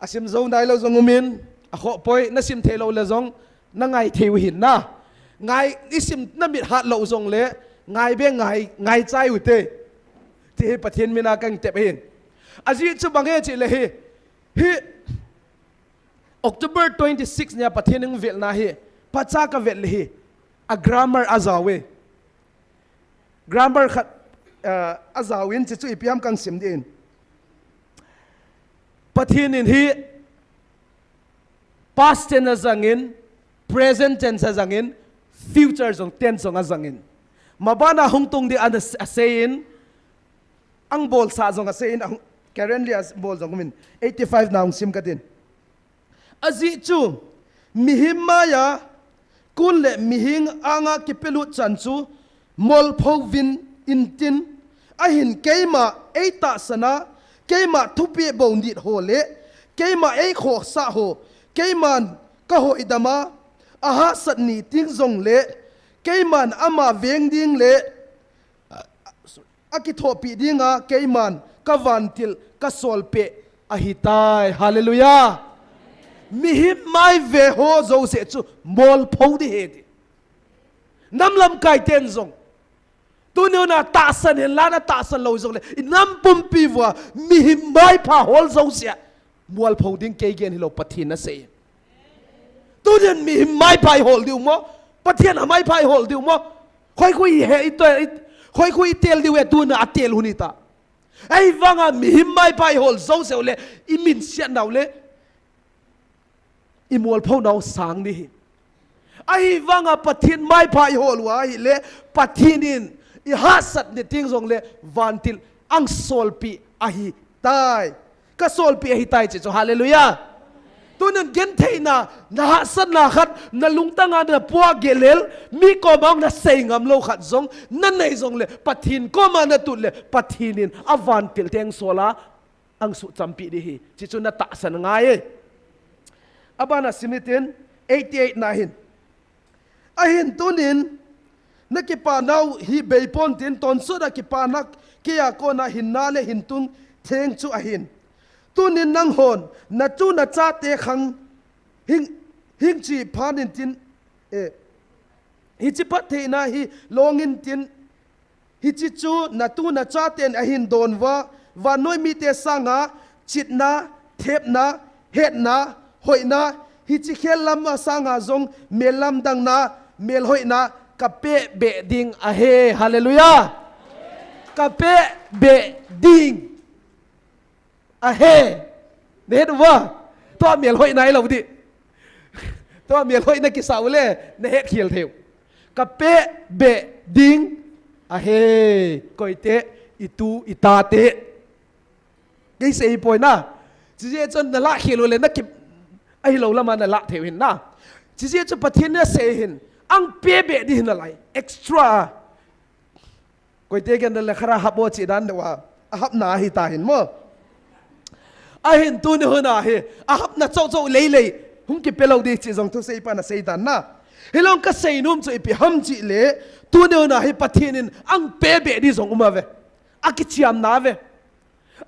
A sim jou nai lou jong um in, a khoh poi, na sim thei lou le jong, na ngai thei u hin na. Ngai, i sim na mit hat lou jong le, ngai be ngai, ngai chai u te. Ti hi Pathen min a ka tep hin. Ajeh chu bang e chi le hi. Hi October twenty-six ni a Pathen in velna hi, phacha ka vel le hi. A grammar a jao e. Grammar khat, ah, a jao in chi chu ipi ham ka sim din. Pathen in hi past tense a jang in, present tense a jang in, future jong tense jong a jang in. Maban a hung tung di a sei in, ang bolsa jong a sei in, ang currently a bol jong um in, eighty-five na hung sim katin. Ajeh chu, mihem maiya kon le mihing anga kipelut chan chu molpho uvin intin, ahin keima eitahsan a, keima thupeh bou nit ho le keima eikhosah ho, keiman kahoidam a, ahahsat ni teng jongle keiman ama veng ding le akithopi dinga keiman kavantil kasolpeh ahitai. Hallelujah. Mihem mai ve ho jouse chu molpho ding ahi ti. Nam lamkai ten jong, tuni huna tahsan hen lang, tahsan lou jongle, inam pumpi uva mihem maipha hol jouse a molpho ding, kei gen hilou, Pathen in asei. Tuni hin mihem maipha ihol diu mo, Pathen a maipha ihol diu mo? Khoikhoi ihet, itel, khoikhoi itel diu e, tuna atel hun hita. Ahivanga mihem maipha ihol jouse uleh, iminsiat nau le imolpho nau sang ding ahi. Ahivanga Pathen maipha ihol uva ahile, Pathen in ihahsat ni teng jongle vantil ahin solpeh ahitai. Kasolpeh ahitai ti chu. Hallelujah. Tunin gentheina, nahahsatna khat nalungtang a napuah gel lel, mi koma nasei ngam lou khat jong nanei jongle, Pathen koma natut le Pathen in avantil te ahin sol a, ahin suhchampeh ding ahi ti chu natahsan angai e. Abana sim hitin, eighty-eight na hin. Ahin tunin, nakipa nau hi beipon tin, tonsot a kipana keiya kona hinna le hintung theng chu ahin. Tunin nanghon natu nachate khang hing, hing chi phat intin, eh, hiche phattheina hi long intin, hiche chu natu nachaten ahin don uva, vannoi mite sanga chitna, thepna, hetna, hoina, hiche khel lam sanga jong mel lamdangna, melhoina kapeh beh ding ahi. Hallelujah. Kapeh beh ding ahi. Nahet uva? Tua melhoina hilou ding. Tua melhoina kisa uleh nahet khel thei u. Kapeh beh ding ahi. Koite, itu, itate. Kei sei poi na. Chijeh chun nalah khel uleh nakip, ahilou lama nalah thei u ahin na. Chijeh chu Pathen in asei ahin, ahin peh beh ding ahi nalai. Extra. Koite gen dan le khara hap o chi dan deuh a, ahapna ahi ta hin mo. Ahin tuni huna hi, ahapna chauh chauh lei lei hung kipe lou ding ti jong thuseipan asei tan na. Hilou, kasei nom chu ipi ham ti le, tuni huna hi Pathen in ahin peh beh ding jong um a ve. Akichiamna ve.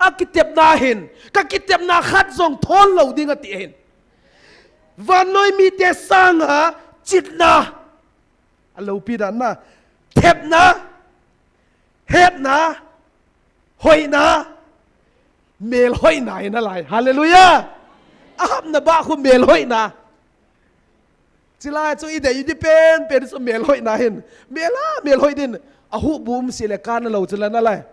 Akitepna hin, kakitepna khat jong thol lou ding ati ahin. Vannoi mite sanga chitna, aloupi dan na, thepna, hetna, hoina, melhoina ahi nalai. Hallelujah. Ahapna bah khu melhoina. Chulai chu idei ding penpen chu melhoina ahin. Mel a, melhoi ding. Ahubu um seh le kana lou chu la nalai.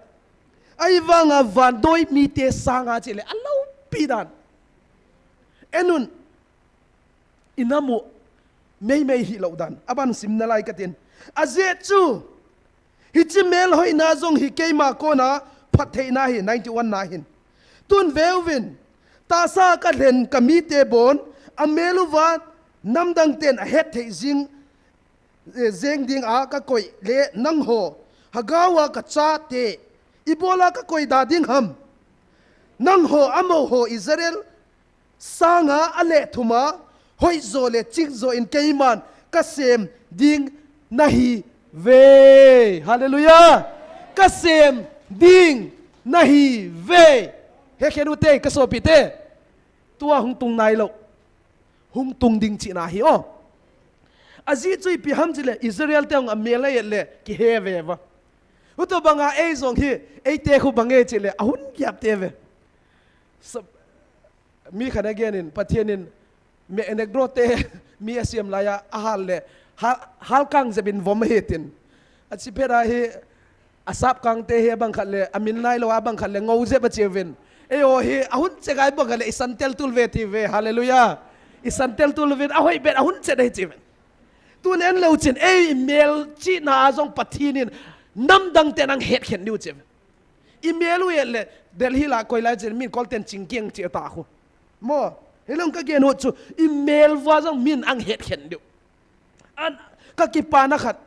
Ahivanga vannoi mite sanga chule aloupi dan. En un. Inam u meimei hilou dan. Aban sim nalai katin. Ajeh chu, hiche melhoina jong hi keima kona phattheina ahi, ninety-one na hin. Tun veuvin, tahsa kalhen kamite bon, amel uva namdang ten ahet thei jing, eh, jeng dinga kakoi le nangho, Hagau a kachate, ibola kakoi da ding ham? Nangho amaho Israel sanga aleh thuma, hoijo le chingjo in keiman kasem ding nahiuve. Hallelujah. Kasem ding nahiuve. Hekhen u te, kasopite. Tua hung tung nailou. Hung tung ding chihna ahi o. Ajeh chu ipi ham chule, Israel te hung amel a et le, kihe ve uva. Hutobanga ei jong hi, eite khu bang e chule, ahung kiap te ve. Sa-, Mi khat in agen in, Pathen in mi anecdote, mi asem laiya, ahal le, hal, hal kang jep in vom ahi tin. Achi pet a hi, asap kang te hi abang khat le, amin nailou abang khat le, ngou jep achi uvin. Eiho hi, ahung che ngai bang khat le, isan tel tul uve ti uve, hallelujah. Isan tel tul uvin, ahoi bet, ahung che dei chi uvin. Tun en leu chun, ei mel chihna a jong Pathen in, namdang ten ahin het khen diu chi uvin. Imel u et le, Delhi la koi lai chun, min kol ten chingkiang chi ta khu. Mo, Hilou ka gen u chu, i mel uva jong min ahet khen diu. An, ka kipana khat,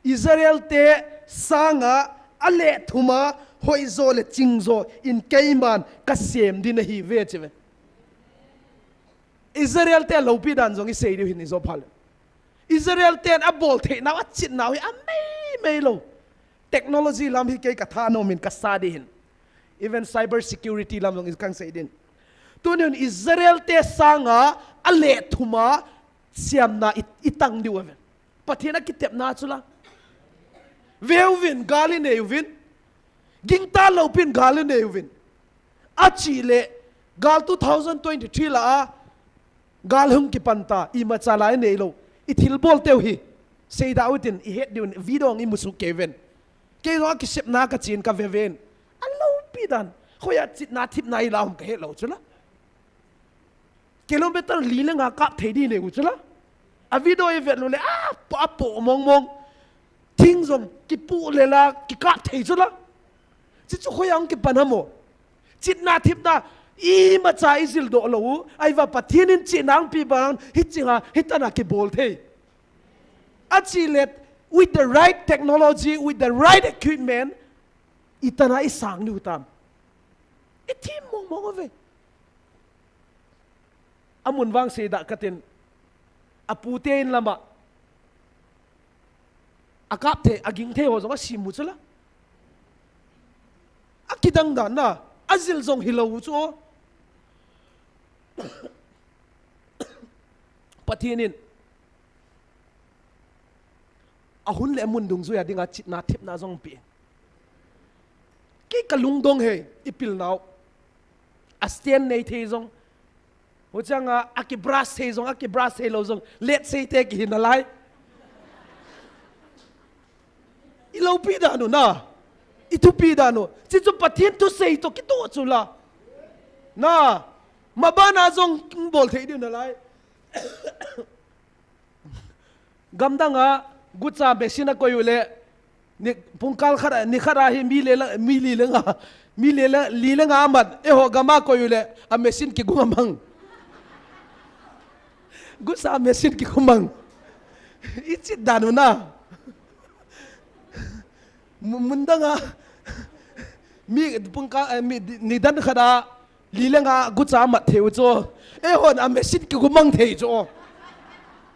Israel te sanga a leh thuma hoijo le chingjo in keiman ka sem ding ahi ve chi ve. Israel te loupi dan jong i sei diu hin i jo pha le. Israel ten a bol thei nau, a chit nau hi a mei mei lou. Technology lam hi kei ka thanom in ka sa ding hin. Even cyber security lam jong i kan sei ding. Tunin Israel te sanga a leh thuma siamna i, i tang diu a ve. Pathen a kitepna chu la. Veuvin, gal i nei uvin. Gingta loupin gal i nei uvin. A chi le, gal two thousand twenty-three la a, gal hung kipan ta, imacha la i nei lou. I thilbol teu hi. Sei da utin, i het diu, video i musu kei ven. Kei jong a kisepna ka chin ka ve ven. A loupi dan. Khoia chitna thipna i la um ka het lou chu la. Kilometer li le nga kap thei ding nei u chu la. A video i vet lou le, a, a po mong mong. Thing jong kipu le la, kikap thei chu la. Chi chu khoia hung kipan ham o. Chitna thipna, imacha i jil doh lou u. Ahivang Pathen in chitna hung pi bang, hi chinga, hi tana kibol thei. A chi le, with the right technology, with the right equipment, i tana i sang diu tam. I thim mong mong a ve. A mun vang sei da ka tin, a pu te in lama, a kap thei, a ging thei ho jong a sim u chu la. A kidang dan na, a jil jong hi lou u chu. Pathen in, a hun le a mun dungjuia dinga chitna thipna jong pe. Kei ka lungdong hei, i pil nau. A stand nei thei jong. Huchang a, a ki brush thei jong, a ki brush thei lou jong. Let sei te kihi nalai. I loupi dan u na. I thupi dan u. Chi chu Pathen thusei toh kitoh chu la. Na. Mabana jong bol thei diu nalai. Gamdang a, gucha machine a koi u le, ni, pungkal khat a, ni khat a hi mi le la, mi li le nga, mi le la, li le nga a mat, eiho gam a koi u le, a machine kigung a mang. Gucha machine kigung mang. I chit dan u na. Mu-, mun dang a, mi pungkal, eh, mi, ni dan khat a, li le nga gucha mat thei u chu. Eihon a machine kigung mang thei chu.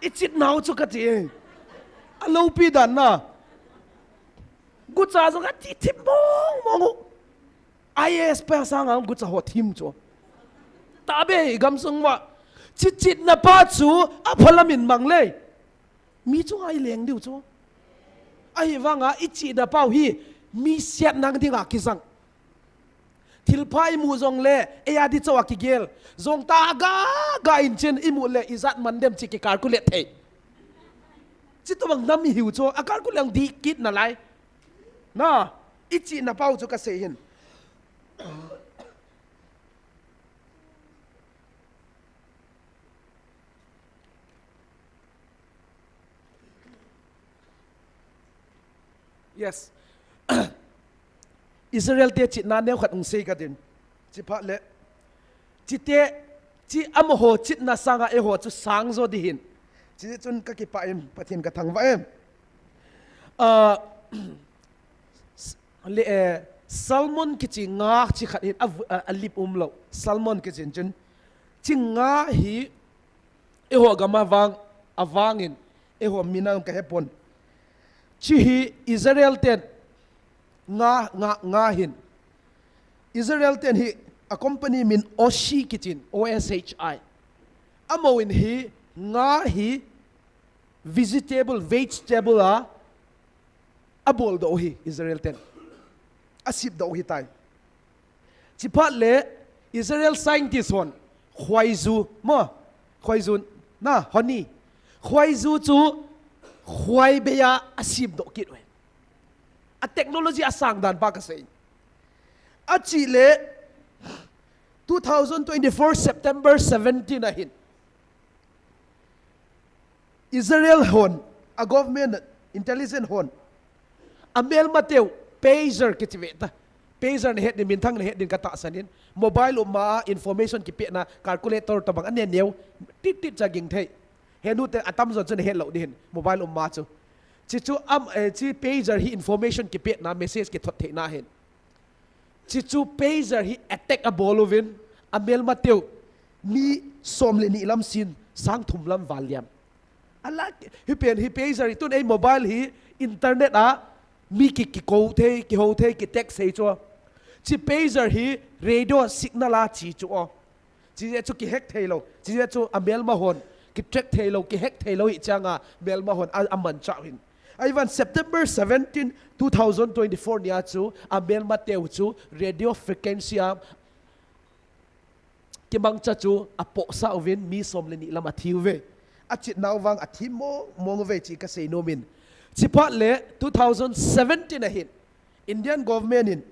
I chit nau chu ka ti. A loupi dan na. Gucha jong a ti thim mong mong u. I A S pa sanga gucha ho thim chu. Tabe gamsung uva. Chit chitna pa chu a phalam in mang le. Mi chunga i leng diu chu. Ahivanga i chihna pau hi mi siatna dinga kisang. Thilpha i mu jongle, ei a di chauva kigel. Jong ta ga, ga in chin i mu le, i jat man dem chi ki calculate thei. Chi tobang nam i hiu chu, a calculate ang di kit nalai. Na, i chihna pau chu ka sei hin. Yes. Israel te chihna neo khat hung sei ka din. Chi phat le. Chi te, chi amaho chihna sanga eiho chu sang jo di hin. Chi chun ka kipah in Pathen ka thangvah em. Ah, le, eh, salmon kichi nga chi khat hin a, a, a lip um lo. Salmon kichi chun. Chi nga hi eiho gam a vang, a vangin, eiho minam ka hepon. Chi hi Israel ten nga, nga, nga hin. Israel ten hi a company min Oshi kichin, O S H I. Amahon hi nga hi vegetable, vegetable a, a bol doh hi Israel ten. A sip doh hi tai. Chi phat le Israel scientist hon, khwaiju, mo, khwaiju, na, honey. Khwaiju chu, khwai bei a a sip doh kit uve. A technology a sang dan pa ka sei. A chi le, two thousand twenty-four September seventeen a hin. Israel hon, a government, intelligence hon, a melmateu, pager kichi ve ta. Pager nahet din, minthang nahet din katahsan in. Mobile umma a information kipehna calculator tabang aneo. Tit tit cha ging thei. Henu te atamjo chu nahet lou ding hin. Mobile umma chu. Chi chu am, eh, chi pager hi information kipehna, message kithot theina hin. Chi chu pager hi attack abol uvin, amelmateu mi som le ni lam sin, sang thum lam val liam. Ala, hi pen hi pager hi tun ei mobile hi internet a mi ki, kikou thei, kiho thei, ki text thei chu. Chi pager hi radio signal a chi chu o. Chi je chu ki hack thei lou. Chi je chu amelma hon ki track thei lou, ki hack thei lou hi changa melma hon a, amanchah hin. Ahi vang September seventeen, two thousand twenty-four nia chu amelmateu chu radio frequency a kimangcha chu apohsah uvin mi som le ni lam athi uve. Achetnau vang athi mong mong uve chi kasei nom in. Chiphat le two thousand seventeen a hin Indian government in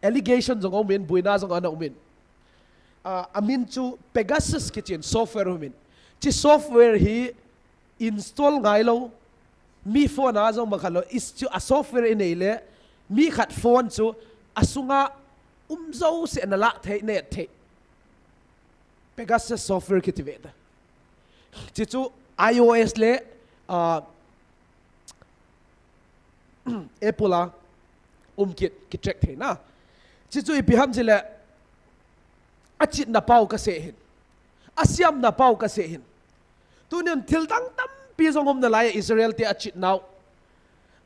allegation jong aumin, buina jong ana umin. Ah, amin chu Pegasus kichin software aumin. Chi software hi install ngai lou, mi phone a jong mang kha lou, is chu a software inei le, mi khat phone chu asunga um jouse nalah thei, nahet thei. Pegasus software kiti ve ta. Chi chu iOS le, ah, Apple a um kit, ki track theina. Chi chu ipi ham chi le, achetna pau kasei hin. Asiamna pau kasei hin. Tunin thil dang tampi jong um nalai Israel te achetnau.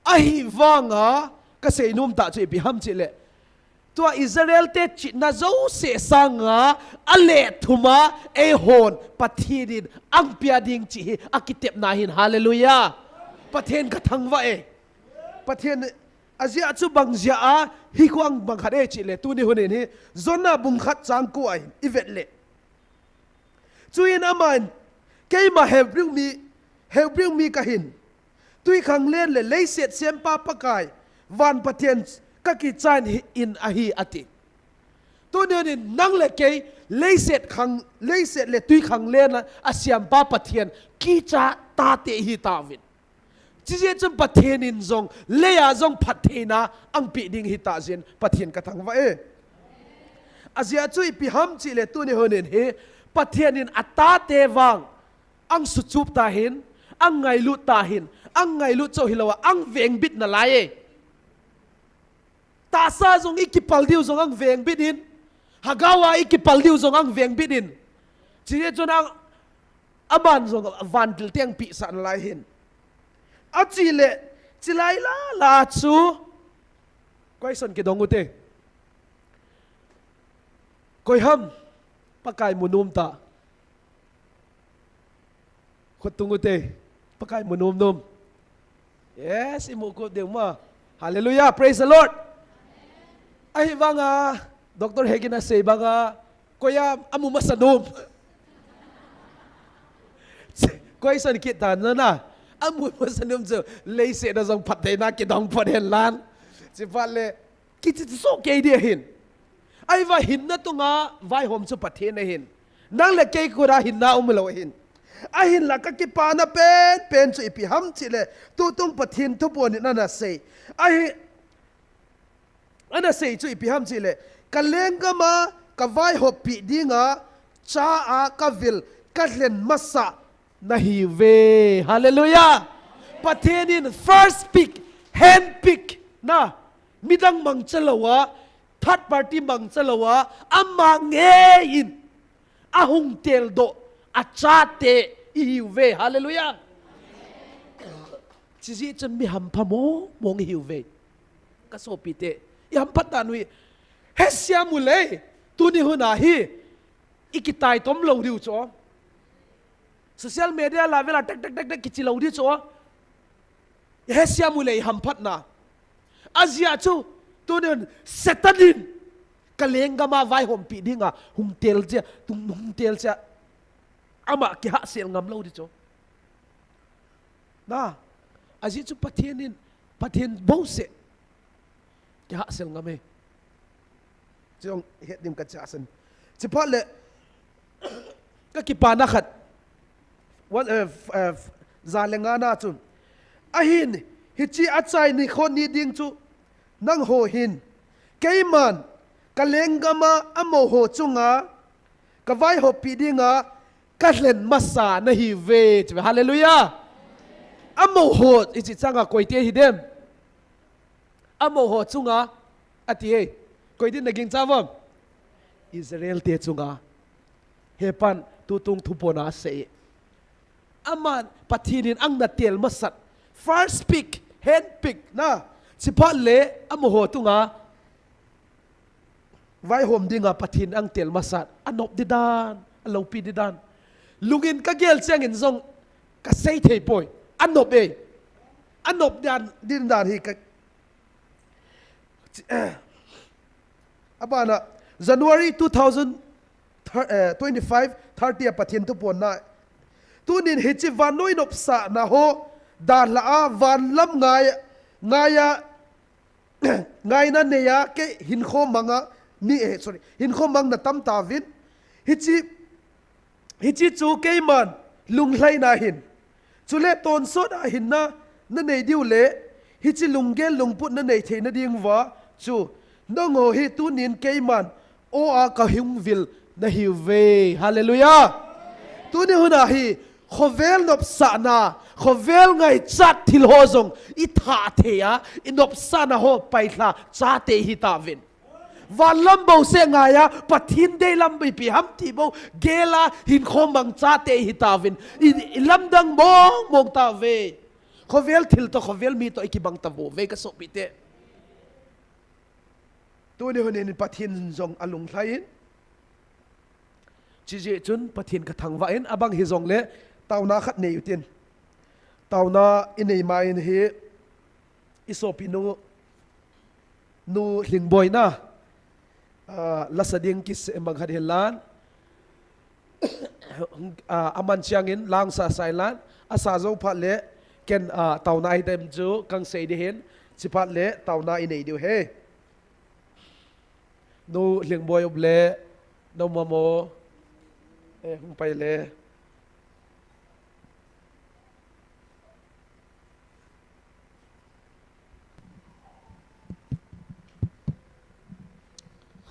Ahi vanga kasei nom tah chu ipi ham chi le, tua Israel te chetna jouse sanga alethum a eihon Pathen in angpia ding chi hi akitepna hin. Hallelujah. Pathen kathangvah e. Pathen ajia chu bang jia a hi khuang bang khat e chi le, tuni hunin hi Jonah bung khat chang ko a hin ivet le. Chuin aman, keima Hebrew mi, Hebrew mi kahin, twikhanglen le leiset sempa Pakai, van Pathen kakichan hi in ahi ati. Tunin nang le kei leiset khang, leiset le twikhanglen a, asempa Pathen kicha tate ihi tauvin. Chijeh chun Pathen in jong, leiya jong phattheina angpeh ding hitah jeh in Pathen kathangvah e. Ajeh chu ipi ham chi le tuni hunin hi, Pathen in atate vang, angsuchup tahin, angngailut tahin, angngailut chauh hilou a, angvengbit nalai e. Tahsa jong ikipal diu jong angvengbit in. Hagao a ikipal diu jong angvengbit in. Chijeh chun ang, aman jong vantil te angpehsah nalai hin. Achi le, chilai lala chu. Question kidong ute. Koi ham, Pakai mu nom ta. Khut tung ute. Pakai mu nom nom. Yes, imu kut ding ma. Hallelujah, praise the Lord. Ahi vanga, Doctor Hegin asei banga, koiya amu masa nom. Koi san kit ta na na. Amu masa nom chu, leiset a jong phattheina kidong phot hen lang. Chiphat le, kichi chu soh kei dia hin. Ahi vang hinna tunga vaihom chu Pathen ahin. Nang le kei kura hinna umlou ahin. Ahinla kakipana penpen chu ipi ham chi le, tutung Pathen thuphon in ana sei. Ahi, ana sei chu ipi ham chi le, ka lenggam a ka vaihop peh dinga, cha a ka vil, ka lhen masa nahiuve. Hallelujah. Pathen in first pick, hand pick, na, midang mangcha lou a, third party mangcha lou a, ama ngei in ahung teldoh, achate ihiuve. Hallelujah. Chijeh chun mi hampha mong mong ihiuve. Ka sopite, ihamphat dan u hi. Hesiam u le, tuni hun a hi, ikitaitom lou diu chu. Social media la vela tek tek tek tek kichi lou diu chu. Hesiam u le ihamphatna. Ajeh chu, tunin Satan in ka lenggam a vaihom peh dinga hung tel jeh, tung hung tel jeh. Ama kihahsel ngam lou diu chu. Na, ajeh chu Pathen in, Pathen bouseh kihahsel ngam e. Chujong het ding kacha san. Chiphat le, kakipana khat. One, eh, f-, eh, f-, ja le nga na chu. Ahin, hiche achai nikho ni ding chu, nangho hin, Keiman, ka lenggam a, amaho chunga, ka vaihoppi dinga, ka lhen masa nahiuve. Hallelujah. Amaho, hiche changa koite hidem. Amaho chunga, ati e. Koi din naging chavom. Israel te chunga. Hepan, tutung thupona asei. Aman, Pathen in ang natel masat. First pick, hand pick, na. Chiphat le, amaho tunga. Vaihom dinga Pathen ang tel masat. Anop didan, aloupi didan. Lungin kagel chengin jong, kasei thei poi. Anop e. Anop dan, din dan hi ka, Abana, January two thousand twenty-five, thirty a Pathen thupona. Tunin hiche vannoi nopsahna ho, dalha a vanlam ngai, ngaia, ngaina neia, kei hinkho manga, mi, eh, sorry, hinkho mang natam tauvin. Hiche, hiche chu keiman, lunglhaina hin. Chule tonsot a hinna, nanei diu le, hiche lunggel lungput nanei theina diuva, chu, nangho hi tunin keiman, o a kahung vil nahiuve. Hallelujah. Tuni huna hi, khovel nopsahna, khovel ngaichat thil ho jong, itha thei a, inopsahna ho pailha, chate hitauvin. Vanlam bouseh ngaia, Pathen deilam ipi ham ti bou, gela, hinkho mang chate hitauvin, i, ilamdang mong mong tauve. Khovel thil to, khovel mi to, ikibang tauve, kasopite. Tuni hunin Pathen jong alunglhai in. Chijeh chun Pathen kathangvah in, abang hijongle, taona khat nei utin. Taona inei ma in hi, isopinu, Nu Lhingboina, ah, lasa ding kisei bang khat hilan, ah, aman chiangin lang sasa inlan, asa jou phat le, ken, ah, taona hidem chu kangsei ding ahin, chiphat le, taona inei diu ahi. Nu Lhingboi um le, na um am? Eh, hung pai le.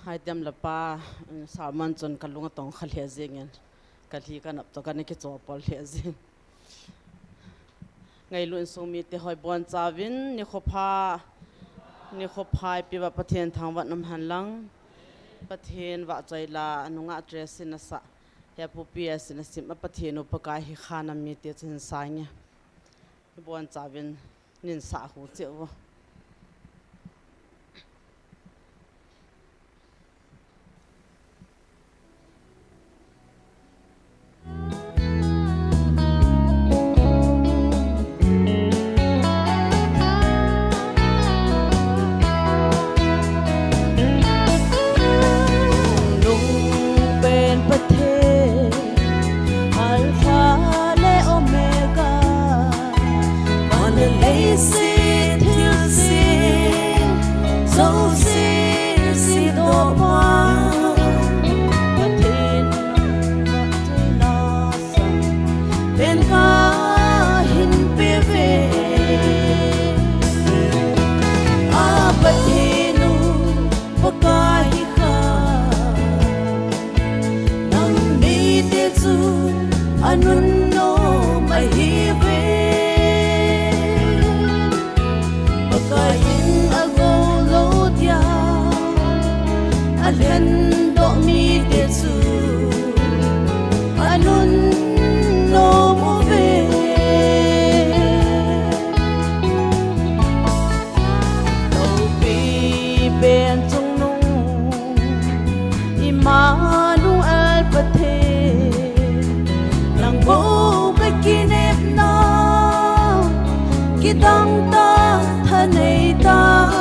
Hai dem le pa, Salman chun kalung atong kha lheh jingin, kalhi kanap toh kana kichopol lheh jing. Ngailu insung mite ho ibonchauvin, nikho pha, nikho pha ipi uva Pathen thangvah in um hen lang. Pathen vahchoi la, anunga Tracy in asah, Hepu P S in asim a Pathen u Pakai hi kha nam mite chu hin sang e. Ibonchauvin, nin sah hu cheh uvo. Nung pen Pathen, Alpha le Omega, van le leiset thilse, jouse seidoh pa, Pathen nang vahchoi la sang, pen kahin pe uve. A Pathen u Pakai hi kha, nam mite chu anunnom ahiuve. Pakai in agou lou dia alhendoh mite chu anunnom uve. Loupi pen chungnung Immanuel Pathen, nang bou kakinepna, kidang tah thanei tah,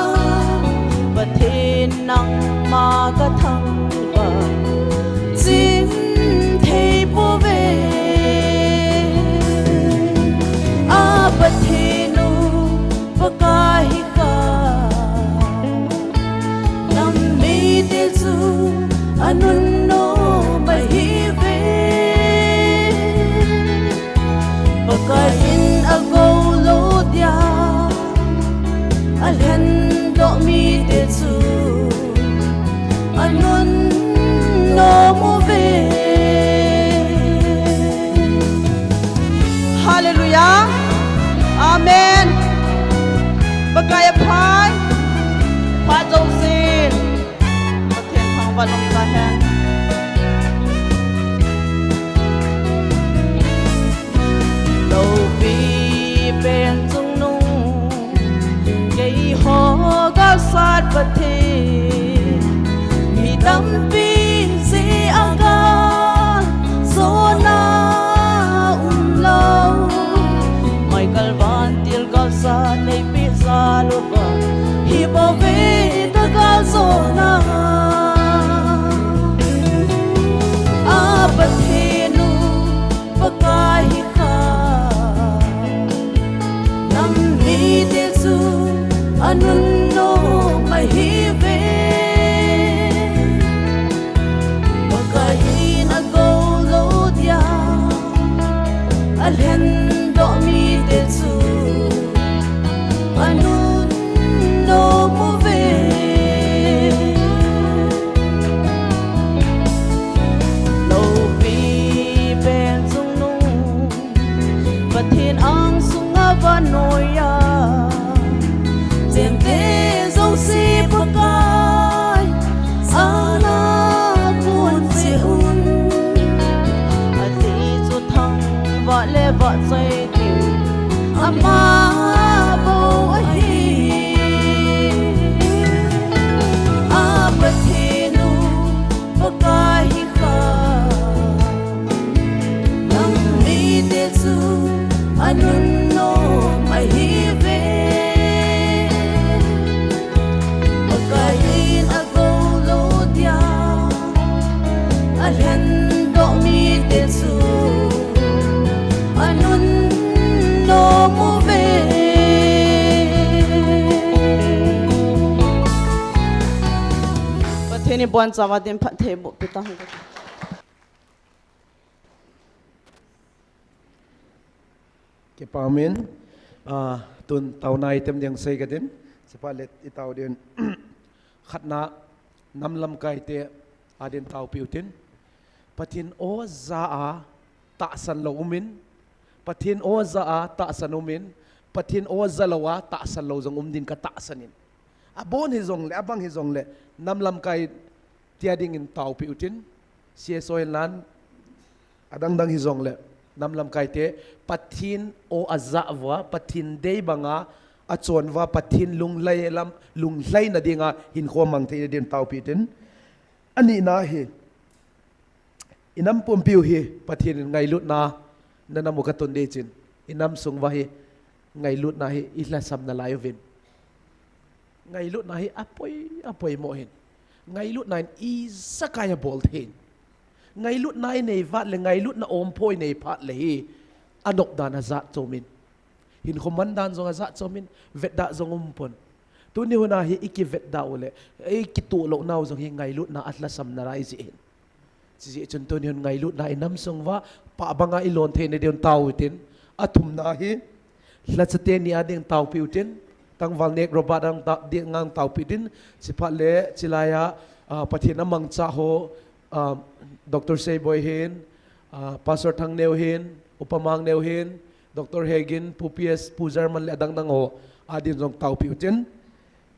Pathen nangma kathangvah chim thei pouve. A Pathen u Pakai hi kha, nam mite chu anunnom ahiuve. Pakai in agou lou dia alhendoh mite chu O galsat Pathen, mi tampi jeh a galjona umlou. Michael vantil galsat neipeh jal uva, hi bou veta galjona. A Pathen u Pakai hi kha, nam mite chu anunnom ahiuve. Pakai in agou lou dia, alhendoh mite chu anunnom uve. Loupi pen chungnung Pathen angsunga vannoi a chengte jouse Pakai sana pun cheh un. Ati chu thangvah le vahchoi ding ama bou ahi. A Pathen u Pakai hi kha, nam mite chu anunnom ahiuve. Pakai in agou lou dia, alhendoh mite chu anunnom uve. Pathen in bonchauva din phatthei boh peh tang. Kipa umin, ah, tun taona item ding sei kadin, chuphat le itao din. Khatna, nam lamkaite adin taopi utin. Pathen o ja a tahsan lou umin, Pathen o ja a tahsan umin, Pathen o ja lou a tahsan lou jong um din katahsan in. Abon hijongle, abang hijongle, nam lamkai tia dingin taopi utin, C S O in lan, adang dang hijongle, nam lamkaite, Pathen o aja uva, Pathen dei banga achon uva, Pathen lunglhai lam, lunglhaina dinga hinkho mang theina din taopi utin. Anina hi, inam pumpiu hi, Pathen in ngailutna, nanam u katun ding chin, inam sung uva hi, ngailutna hi, ilhasam nalai uvin. Ngailutna hi apoi, apoimo hin. Ngailutna in ijakai abol thei in. Ngailutna inei vat le, ngailutna ompo inei phat le hi, anop dan ajat chom in. Hinkho man dan jong ajat chom in, vetda jong um pon. Tuni hun a hi ikivetda u le, ikitoh louna u jong hi ngailutna alhasam nalai jeh hin. Chijeh chun tuni hun ngailutna inam sung uva, pah banga ilon theina din tao utin, athumna hi, lhacha teni a ding taopi utin, tangval nek Robert ading ta-, dinga taopi utin, chuphat le, chulai a, ah, Pathen amangcha ho, ah, Doctor Seiboi hin, ah, Pastor Thangneo hin, Upa Mangneo hin, Doctor Hegin, Pu P S, Pu German le adang dang ho, adin jong taopi utin,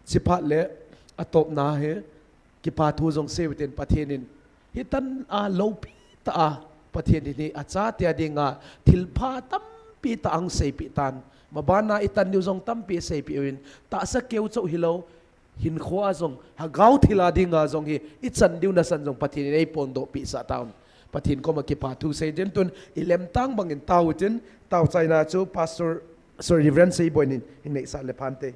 chuphat le, atopna hi, kipa thu jong sei utin Pathen in. Hitan a loupi tah a Pathen in hi achate a dinga thilpha tampi tah ahung seipeh tan. Mabana itan diu jong tampi aseipeh uvin. Tahsa keu chauh hilou. Hinkho a jong, lhagao thil a dinga jong hi, ichan diu nasan jong Pathen in eiphondoh peh sah tauvin. Pathen koma kipa thu sei din tun, ilemtang bangin tao utin, tao chaina chu Pastor, sorry, Reverend Seiboi in, hin neisah le phante.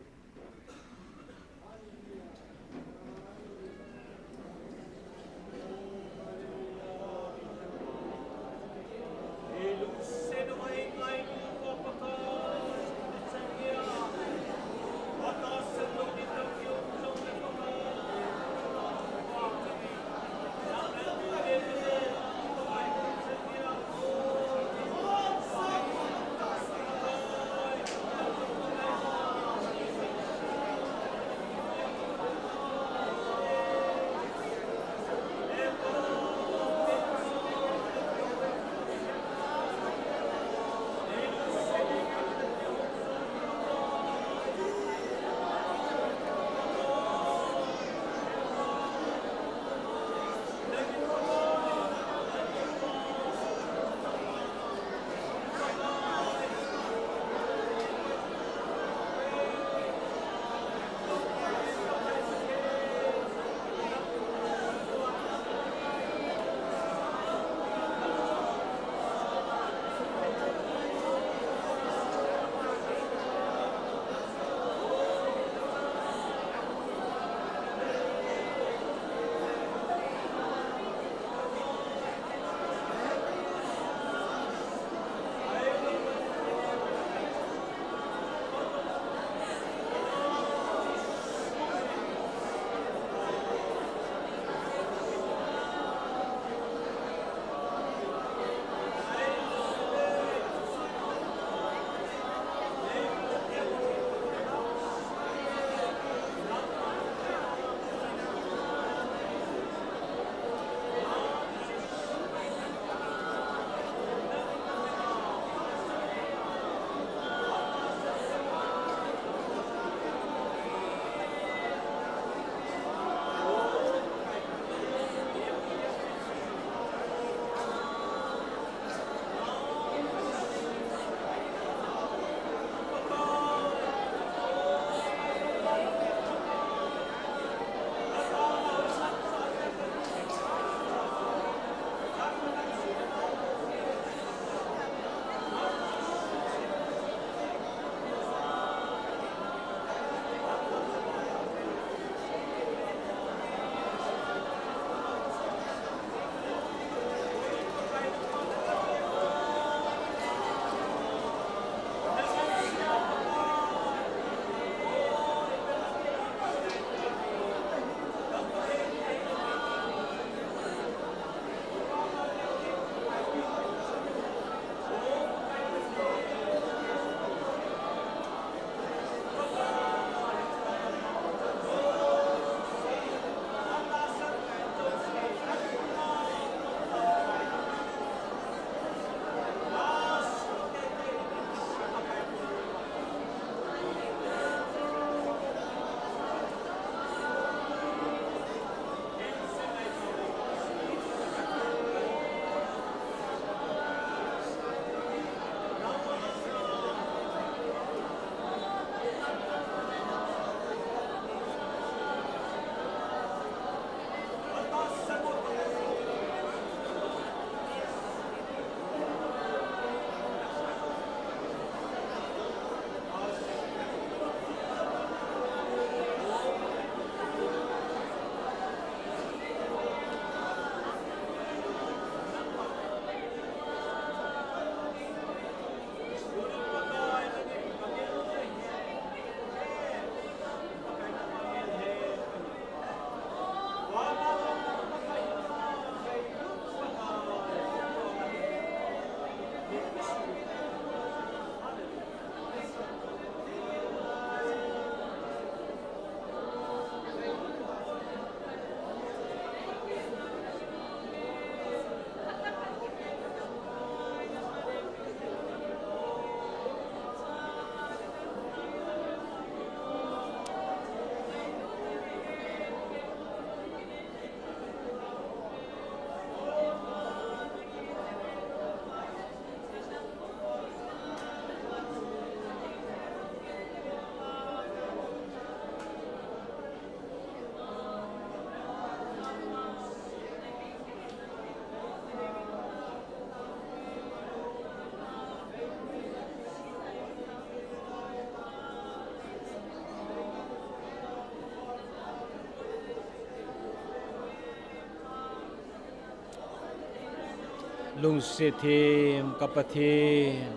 Lungset them ka Pathen,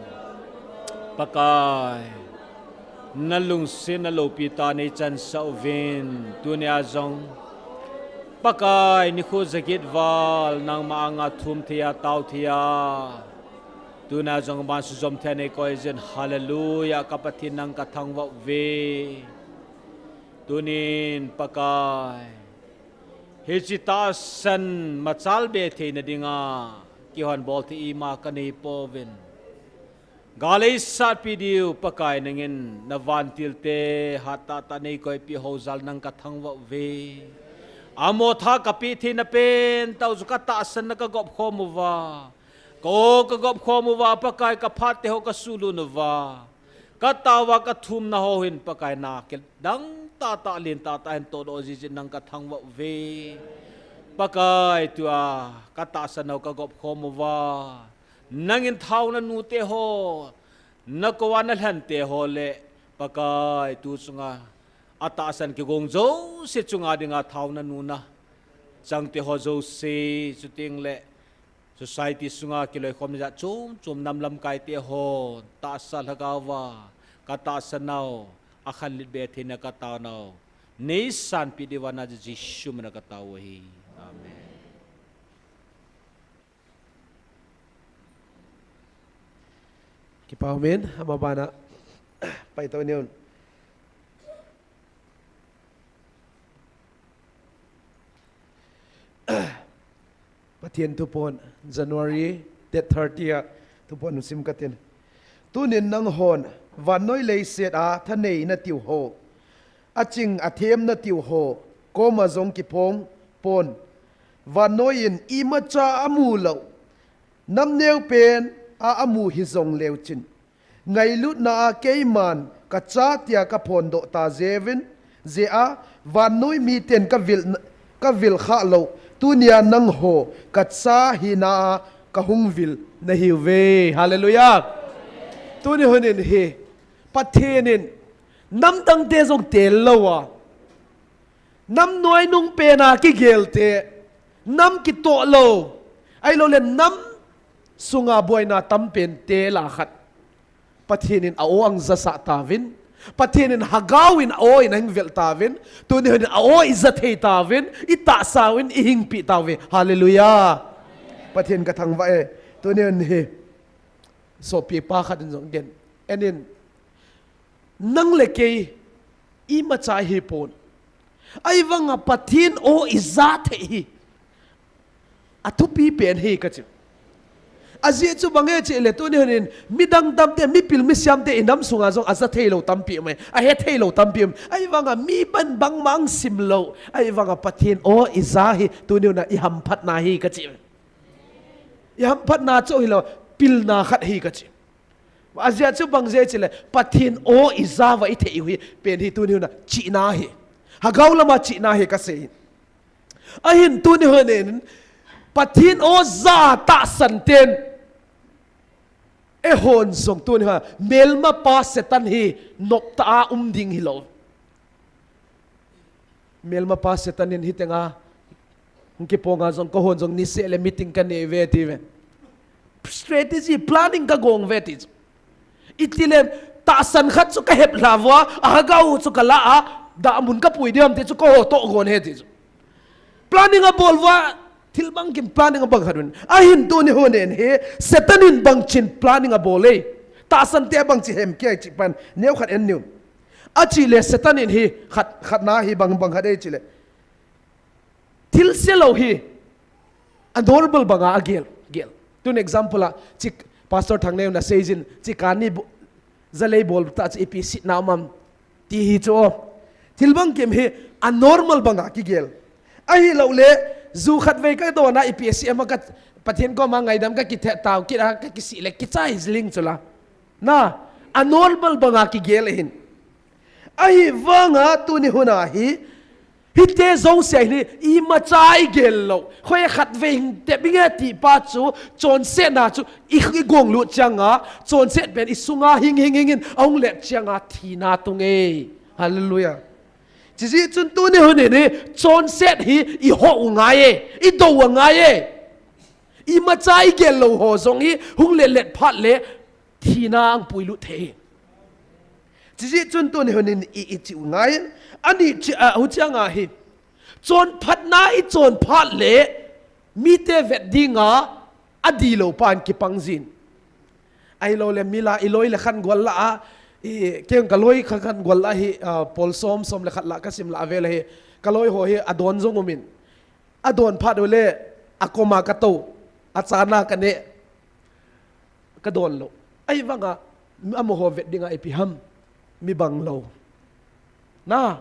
Pakai, na lungsetna loupi tah nei chansah uvin, tunia jong Pakai, nikho jaget val nangma anga thum thei a, tao thei a, tunia jong aban sujom thei a nei koi jin, Hallelujah, ka Pathen nang ka thangvah uve. Tunin Pakai, hiche tahsan machal be theina dinga kihon bol thei ima ka nei pouvin, gal eisatpi diu Pakai nangin na vantilte hat tahtah nei koipeh hou jal nang ka thangvah uve. Amo tha ka peh theina pen tah u chu ka tahsan na ka gop khom uva, ka o ka gop khom uva, Pakai, ka phat te ho ka sulut uva, ka tao a ka thumna ho hin Pakai na kidang tahtah, len tahtah hin tohdoh jiji nang ka thangvah uve. Pakai, tua ka tahsan nau ka gop khom uva, nangin thaona nu te ho, na kou a na lhen te ho le, Pakai, tu chunga atahsan kigong jouse chunga dinga thaona nu na chang te ho jouse, chuteng le society sunga kiloikhom jat chom chom nam lamkai te ho, tahsa lhagao va ka tahsan nau, akhanlet be theina ka tao nau nei sanpeh diuva na Jesu mina ka tao u ahi. Amen. Kipa umin, ama bana pai to niun. Pathen thuphon, January date thirty a thuphon sim katin. Tunin nanghon vannoi leiset a thanei natiu ho, aching athem natiu ho koma jong kiphong pon. Vannoi in imacha amu lou, namneo pen a amu hijong leu chin, ngailutna a keiman ka cha tia ka phondoh ta jeuvin, jeh a vannoi miten ka vil, ka vil khah lou, tunia nangho ka cha hina a ka hung vil nahiuve. Hallelujah. Tuni hunin hi Pathen in namdang te jong tel lou a, nam noi nung pen a kigel te, nam kitoh lou, ahilou le nam sunga boina tam pen te lah khat Pathen in a o ahung jasah tauvin, Pathen in lhagao in a o in ahung vel tauvin, tuni hunin a o i ja thei tauvin, i tahsa uvin i hingpeh tauve. Hallelujah. Pathen ka thangvah e. Tuni hun hi sopi pa khat in jong gen. En in, nang le kei imacha hi pon. Ahivanga Pathen o i ja thei hi athupi pen hi kachi. Ajeh chu bang e chih le tuni hunin midang tamte, mipil misiam te i nam sunga jong a ja thei lou tampi um e, a he thei lou tampi um. Ahivanga mi ban bangma ahung sim lou. Ahivanga Pathen o i ja hi tuni huna i hamphatna hi kachi. I hamphatna chu hilou, pilna khat hi kachi. Ajeh chu bang jeh chih le Pathen o i ja uva i thei u hi pen hi tuni huna chihna hi. Lhagao lama chihna hi kasei. Ahin tuni hunin Pathen o ja tahsan ten eihon jong tuni huna melmapa Satan hi noptah a um ding hilou. Melmapa Satan in hitenga hung kiponga jong, kahon jong niseh le meeting kanei uve atiuve. Strategy, planning kagong uve ati chu. Itile tahsan khat chu kahep lha uva, a lhagao chu kala a, damun kapui diu ham ti chu kaho toh gon ahi ati chu. Planning abol uva, thil bangkim planning abang khat uvin. Ahin tuni hunin hi Satan in bangchin planning abol e. Tahsan te bangchi hem kei chih pan neokhat en niu. Achih le Satan in hi khat, khatna hi bang, bang khat e chih le, thilse lou hi a normal banga agel, gel. Tun example a, chik Pastor Thangneo na seijin, chik ani bo-, jalei bol tah chu ipi sitna um am ti hi chu. Thil bangkim hi a normal banga kigel. Ahilou le, ju khatvei kadon a ipi sih am ka, Pathen koma ngaidam kakithe tao kit a kakisih le kichai jing chu la. Na, a normal banga kigel ahin. Ahivanga tuni huna hi, hite jouse hi imacha igel lou. Khoi khatvei hing tep inge ti pa chu, chonsetna chu i, igong lut chianga, chonset pen isunga hing, hing, hing in ahung let chianga thina tung e. Hallelujah. Chijeh chun tuni hunin hi, chonset hi iho u ngai e, idou u ngai e. Imacha igel lou ho jong hi hung letlet phat le thina ahung puilut thei. Chijeh chun tuni hun in i, i chi u ngai in. Ani chi, a, huchiang a hi. Chonphatna i chon phat le mite vet dinga adih lou pan kipang jin. Ahilou le mi la, i loi le khan gol la a, i, keng ka loi khan, khan gol la hi, a, pol som, som le khat la ka sim la a ve le hi. Ka loi ho hi adon jong um in. Adon phat u le, akoma ka tou, achana ka neh. Ka don lou. Ahivanga, amaho vet dinga ipi ham, mi bang lou. Na,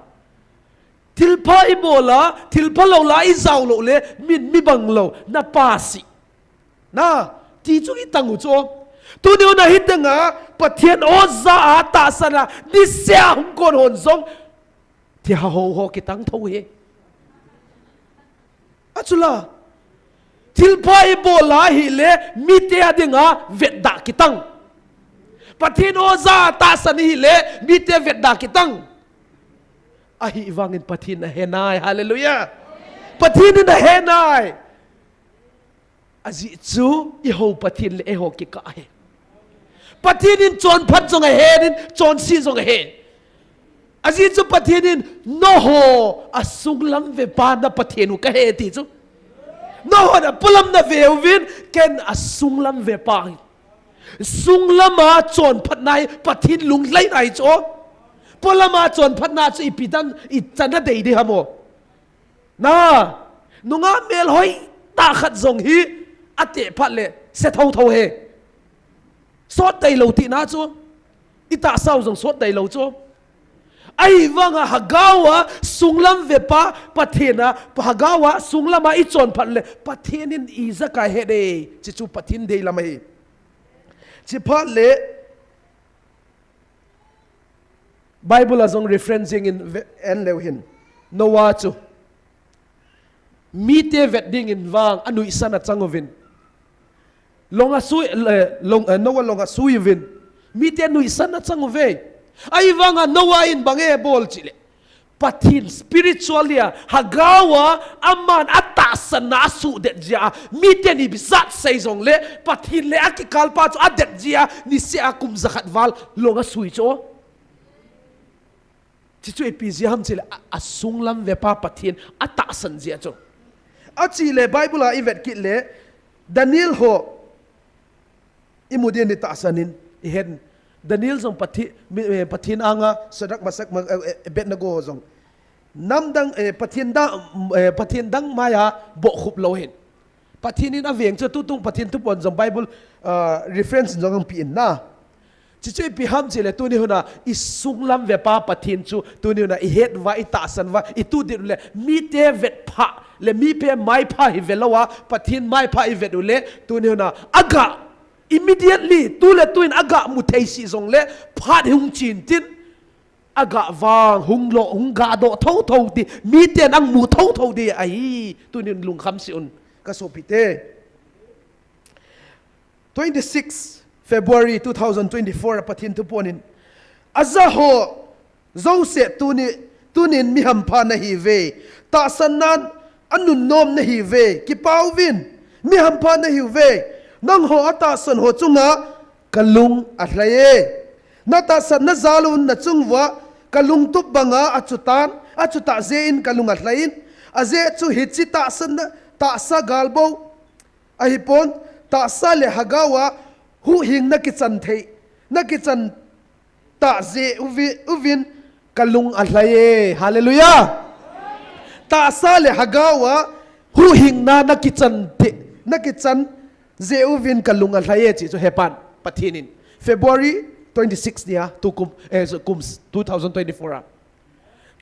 thilpha i bol a, thilpha lou la i jao lou le, min mi bang lou, na pa si. Na, ti chu i tang u chu. Tuni hun a hi teng a, Pathen oja a tahsan a, niseh a hung kon hon jong, thi ha ho ho kitang tho hi. Achula. Thilpha i bol a hi le, mite a dinga vetda kitang. Pathen oja tahsan hi le, mite vetda kitang. Ahivangin Pathen ahe nai. Hallelujah. Pathen in ahe nai. Ajeh chu i ho Pathen le eiho kikah ahi. Pathen in chonphat jong ahe in, chonse jong ahe. Ajeh chu Pathen in, "Nangho a sunglam vepa na Pathen u kahi," ti chu. Nangho na polam na ve uvin, ken a sunglam vepa hi. Sunglam a chonphatna hi Pathen lunglhaina ahi chu. Polam a chonphatna chu ipi dan i chan a dei ding ham o. Na, nungah melhoi tah khat jong hi, ateh phat le, se thotho hi. Sot tailou tina chu. I tahsa u jong sot tailou chu. Ahivanga Hagau a sunglam vepa Pathen a, Hagau a sunglam a i chon phat le, Pathen in i jakai he de, chi chu Pathen deilam ahi. Chi phat le, Bible a jong reference jing in ve-, en leu hin. Noah chu. Mite vet ding in vang, anuisan achang uvin. Long asui, eh, long, eh, Noah long asui uvin. Mite nuisan achang uve. Ahivanga Noah in bang e bol chih le. Pathen spiritually a, Hagau a, aman atahsan na asuh det jeh a, miten ipi jat sei jong le, Pathen le akikal pa chu adet jeh a, niseh a kum jakhat val long asui chu. Chi chu ipi jeh ham chih le, a, asunglam vepa Pathen atahsan jeh a chu. Achi le Bible a i vet kit le, Daniel ho, i mu din i tahsan in, i hen. Daniel jong Pathe-, mi, eh, Pathen anga, Shadrach, Meshach, ma, eh, eh, Abednego jong. Namdang, eh, Pathen dang, eh, Pathen dang mai a bohkhup lou hin. Pathen in aveng chu tutung Pathen thupon jong Bible, ah, reference jong hung pe in na. Chi chu ipi ham chih le tuni hun a i sunglam vepa Pathen chu tuni hun a i het uva, i tahsan uva, i tu dit u le mite vet pha le mite mai pha hi ve lou a Pathen mai pha i vet u le tuni hun a aga immediately tu le tu in aga mu thei si jong le phat hung chin tin aga vang hung lo hung ga do thotho di miten ahung mu thotho di ahi tuni hun lungkham sih un ka sopite. Twenty-six February two thousand twenty-four a Pathen thupon in, aja ho jouse tuni, tunin mi hampha nahiuve, tahsan nan anunnom nahiuve, kipa uvin, mi hampha nahiuve, nangho atahsan ho chunga kalung alhai e. Natahsan na jal un nachung uva kalung tup banga achutan, achutah jeh in kalung alhai in, ajeh chu hiche tahsan na, tahsa galbou ahipon, tahsa le Hagau a huhhing nakichan thei, nakichan tah jeh uvi-, uvin kalung alhai e. Hallelujah. Tahsa le Hagau a huhhingna nakichan thei, nakichan jeh uvin kalung alhai e, chi chu hepan Pathen in. February twenty-six nia, tu kum, eh, kum two thousand twenty-four a.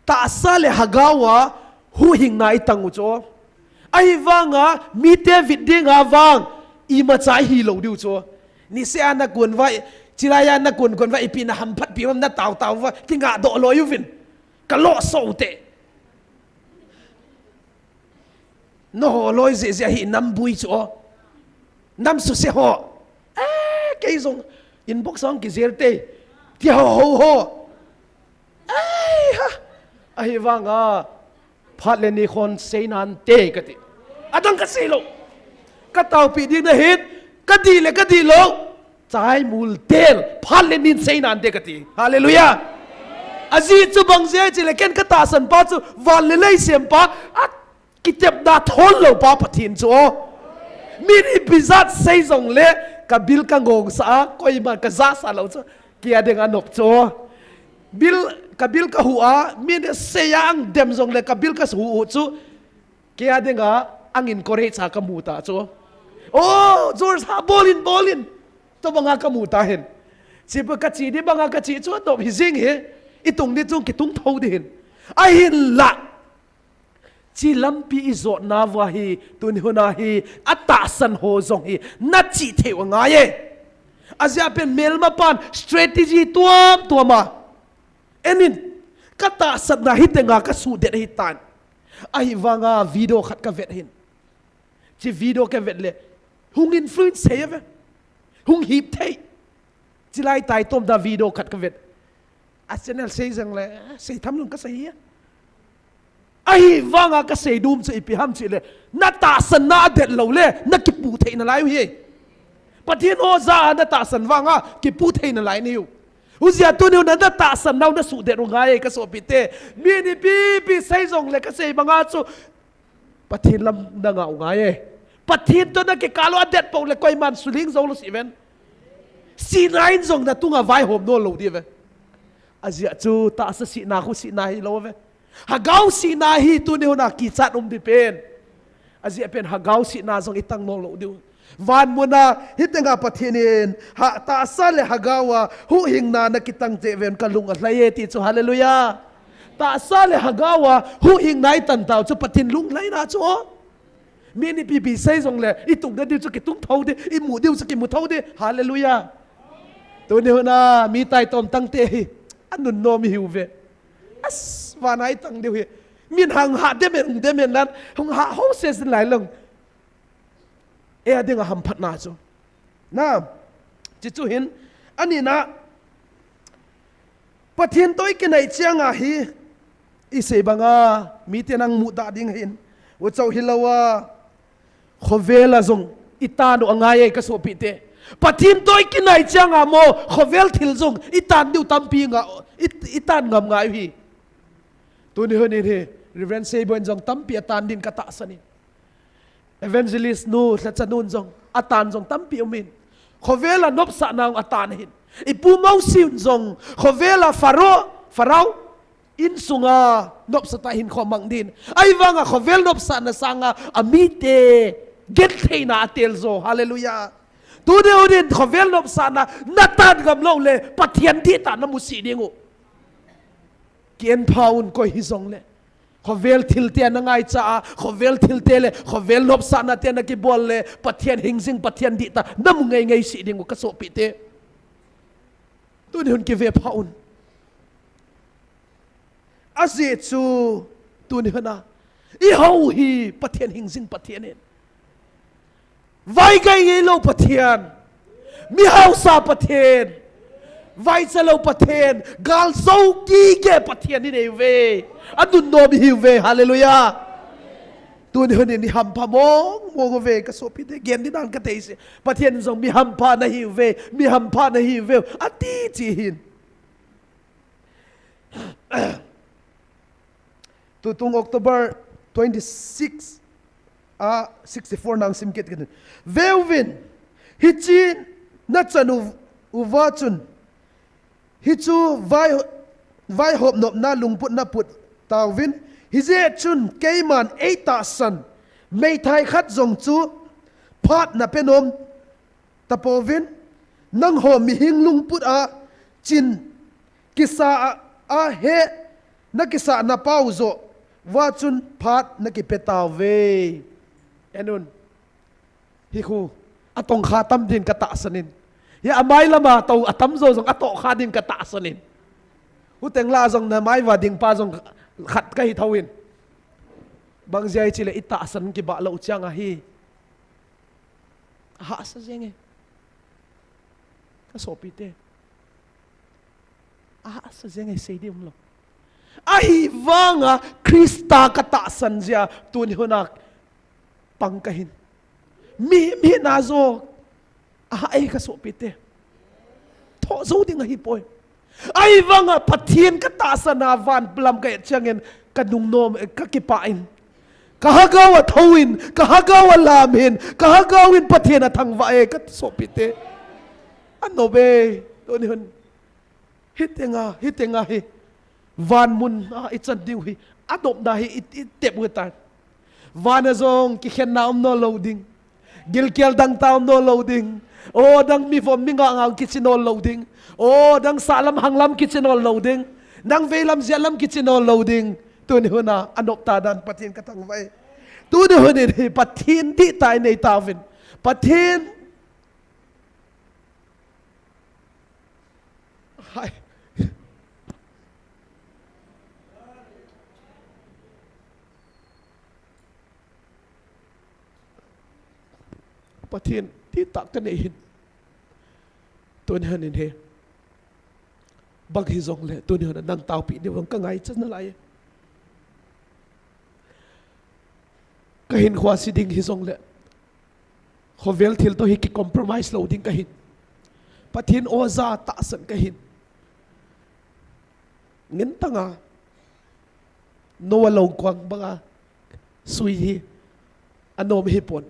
Tahsa le Hagau a huhhingna i tang u chu. Ahivanga mite vet dinga vang imacha hilou diu chu. Niseh a nakon uva, chilai a nakon kon uva, ipi nahamphat pi uvam natao tao uva, kinga doh loi uvin. Kalo so te. Naho loi jeh jeh hi nam bui chu o. Nam suse ho. Eh, kei jong inbox a hung kijel te. Ti ho ho ho. Eh, ha. Ahivanga phat le nikhon sei nante kati. Adang kasei lou. Ka taopi ding nahin, ka dih le ka dih lou. Chai mul tel, phat le nin sei nante kati. Hallelujah. Ajeh chu bang jeh ham itile ken ka tahsan pa chu, van le lei sem pa, a kitepna thol lou pa Pathen chu. Min ipi jat sei jongle, ka bil ka ngong sah a, koima ka ja sah lou chu. Kei a dinga nop chu. Bil, ka bil ka huh a, min sei a ang dem jongle, ka bil ka huh u chu. Kei a dinga ang encourage a ka mu ta chu. Oh, George ha, bol in, bol in. Tobanga ka mu ta hin. Chipa ka chi ding banga ka chi chu, nop hi jing hi. I tung ding chu kitung tho ding hin. Ahinla. Chi lampi i jotna uva hi, tuni hun a hi, a tahsan ho jong hi, na chih thei u angai e. Ajeh a pen melma pan strategy tuam tuam a. Enin, ka tahsanna hi tenga ka suhdet ahi tan. Ahivanga video khat ka vet hin. Chi video ka vet le, hung influence thei ve. Hung hip thei. Chi lai taitomna video khat ka vet. A channel sei jongle, sei tham lung ka sei a. Ahivanga ka sei dum chu ipi ham chile, na tahsanna adet lou le, na kipu thei nalai u hi. Pathen ho ja a na tahsan vanga, kipu thei nalai nahiu. Hijeh a tuni hun a na tahsan nau na suhdet u ngai e ka sopite. Min ipi ipi sei jongle ka sei banga chu, Pathen lam na ngah u ngai e. Pathen toh na kikah lou adet pou le koiman suling jou lou si ven. Sihna in jong na tunga vaihom nom lou ding ve. Ajeh chu tahsa sihna khu sihna hilou ve. Hagao sihna hi tuni hun a kichat um ding pen. Ajeh pen hagao sihna jong i tang nom lou diu. Van mun a hi tenga Pathen in, ha, tahsa le hagao a huhhingna na kitang cheh uvin ka lung alhai e ti chu, hallelujah. Tahsa le hagao a huhhingna i tan tau chu Pathen lunglhaina chu. Min ipi ipi sei jongle, i tung ding diu chu kitung tho ding, i mu diu chu kimu tho ding. Hallelujah. Tuni hun a mi taitom tangte hi, anunnom ihiu ve. As, van a i tang diu hi. Min hung ha dem in, hung dem in lan, hung ha ho se sin lai long. Ei a dinga hamphatna chu. Na, chi chu hin, ani na, Pathen toh i kinai chiang a hi, i sei banga, miten ang muda ding hin, u chau hilou a, khovel a jong i tan u angai e ka sopite. Pathen toh i kinai chiang a mo, khovel thil jong i tan diu tampi nga, i, i tan ngam ngai u hi. Tuni hun in hi, Reverend Seiboi in jong tampi atan din ka tahsan in. Evangelist nu, lhacha nun jong, atan jong tampi um in. Khovel a nopsahna jong atan hin. I pu Mosi un jong, khovel a Pharaoh, Pharaoh, insunga nopsa tah hin khomang din. Ahivanga khovel nopsahna sanga, amite, gentheina atel jo. Hallelujah. Tuni hun in khovel nopsahna, na tan ngam lou le, Pathen dihtah na mu sih ding u. Ki en pha un koi hi jongle. Khovel thil te na ngaicha a, khovel thil te le, khovel nopsahna te na kibol le, Pathen hingjing, Pathen dihtah, na mu ngei ngei sih ding u ka sopite. Tuni hun kive pha un. Ajeh chu, tuni hun a, i hou hi Pathen hingjing Pathen in. Vai gai ngei lou Pathen. Mi hausa Pathen. Vai cha lou Pathen. Gal jou kike Pathen i nei uve. Anunnom ihiu ve. Hallelujah. Tuni hun in i hampha mong mong uve ka sopite, gen ding dan ka thei se. Pathen jong mi hampha nahiu ve. Mi hampha nahiu ve. Ati chi hin. Tutung October twenty-six, a sixty-four nang sim kit kit. Veuvin, hichi na chan u, uva chun, hichu vai, vaihop nopna lungput na put tauvin, hijeh chun keiman ei tahsan, meithai khat jong chu phat na pe nom tapouvin, nangho mihing lungput a chin kisa a, a he na kisa na pau jo, va chun phat na kipe tauve. Enun. Hi khu, atong kha tam din ka tahsan in. Hi amai lama to atam jo jong ato kha din ka tahsan in. Huteng la jong na mai va ding pa jong khat ka hi tho in. Bang jeh chile i tahsan kibah lou chiang ahi. Ahahsa jeng e. Ka sopite. Ahahsa jeng e sei ding um lou. Ahivanga Christa ka tahsan jeh a tuni hun a pang ka hin. Mihem hina jo, a, ei ka sopite. Tho jo ding ahi poi. Ahivanga Pathen ka tahsan a van lam ka et chiangin ka nungnom, ka kipah in. Ka hagao a tho in, ka hagao a lam in, ka hagao in Pathen a thangvah e, ka sopite. Anop e, tuni hun. Hitenga, hitenga hi. Van mun a i chan diu hi. Anopna hi i, i tep u tai. Van a jong kikhenna um naw lo ding. Gilkial dang ta um naw lo ding. O, dang mi vom mi nga nga kichi naw lo ding. O, dang sahlam hanglam kichi naw lo ding. Dang veilam zialam kichi naw lo ding. Tuni hun a, anop ta dan Pathen ka thangvah e. Tuni hun in hi Pathen dihtah i nei tauvin. Pathen Hai. Pathen dihtah ka nei hin. Tuni hun in hi. Bang hijongle, tuni hun a nang taopi diu vang ka ngaicha nalai e. Ka hinkho a se ding hijongle, khovel thil toh hi ki compromise lo ding ka hin. Pathen oja tahsan ka hin. Ngin tanga, Noah lou kuang banga sui hi, anom hi pon.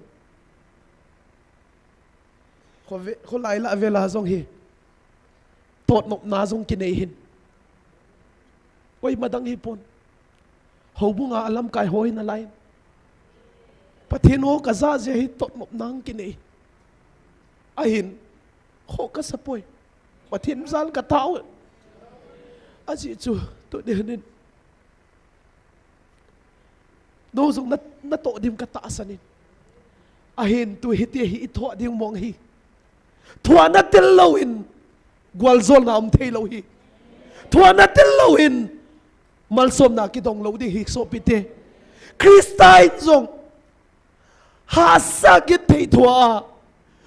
Kho ve, kho lai la vela jong hi. Totnopna jong kinei hin. Koima dang hi pon. Houbunga alamkai ho hi nalai. Pathen o ka ja jeh hi totnopna kinei. Ahin, kho ka sa poi. Pathen jal ka tao. Ajeh chu, tuni hun in. Nang jong na, na toh dim ka tahsan in. Ahin tu hiti hi i thoh ding mong hi. Thuana tel lou in gualjolna um thei lou hi. Thuana tel lou in malsomna kidong lou ding hi sopite. Christa in jong hahsa genthei thua a,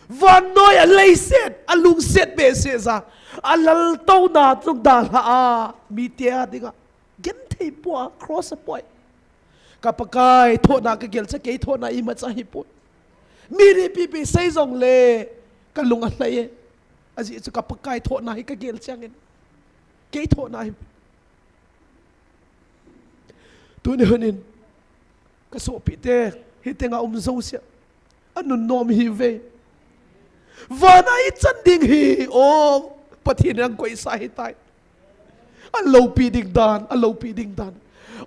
vannoi a leiset, a lungset behseh ja, a laltouna jong dalha a, mite a dinga genthei pua, cross a poi. Ka Pakai thohna ka gelcha, kei thohna imacha hi poi. Mi ripipi sei jongle ka lung alhai e. Ajeh chu ka Pakai thohna hi ka gel chiangin kei thohna hi. Tuni hun in ka sopite, hitenga um jousea, anunnom hiuve. Vana i chan ding hi, o, Pathen in ahung koisa hitai. Aloupi ding dan, aloupi ding dan.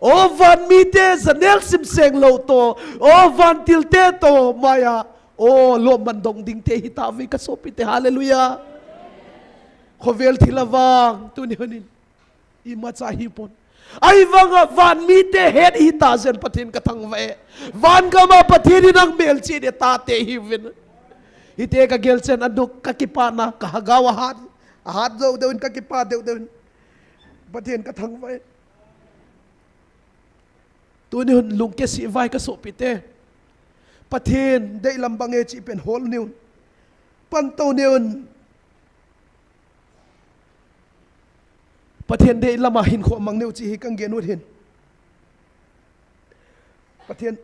O van mite, janel simseng lou toh, o van thilte toh, maiya, o, lomman dong dingte hitauve ka sopite, hallelujah. Khovel thil a vang, tuni hun in. Imacha hi pon. Ahivanga van mite het hita jeh in Pathen ka thangvah e. Van gam a Pathen in ahung melchih e, tate hiuvin. Hiti ka gelchen a duk ka kipana ka hagao a hat. A hat jou deuin ka kipa deu deuin. Pathen ka thangvah e. Tuni hun lungkesih vai ka sopite. Pathen deilam bang e chih pen hol niun. Panto niun. Pathen deilam a hinkho mang niu chih hi kan gen ut hin. Pathen,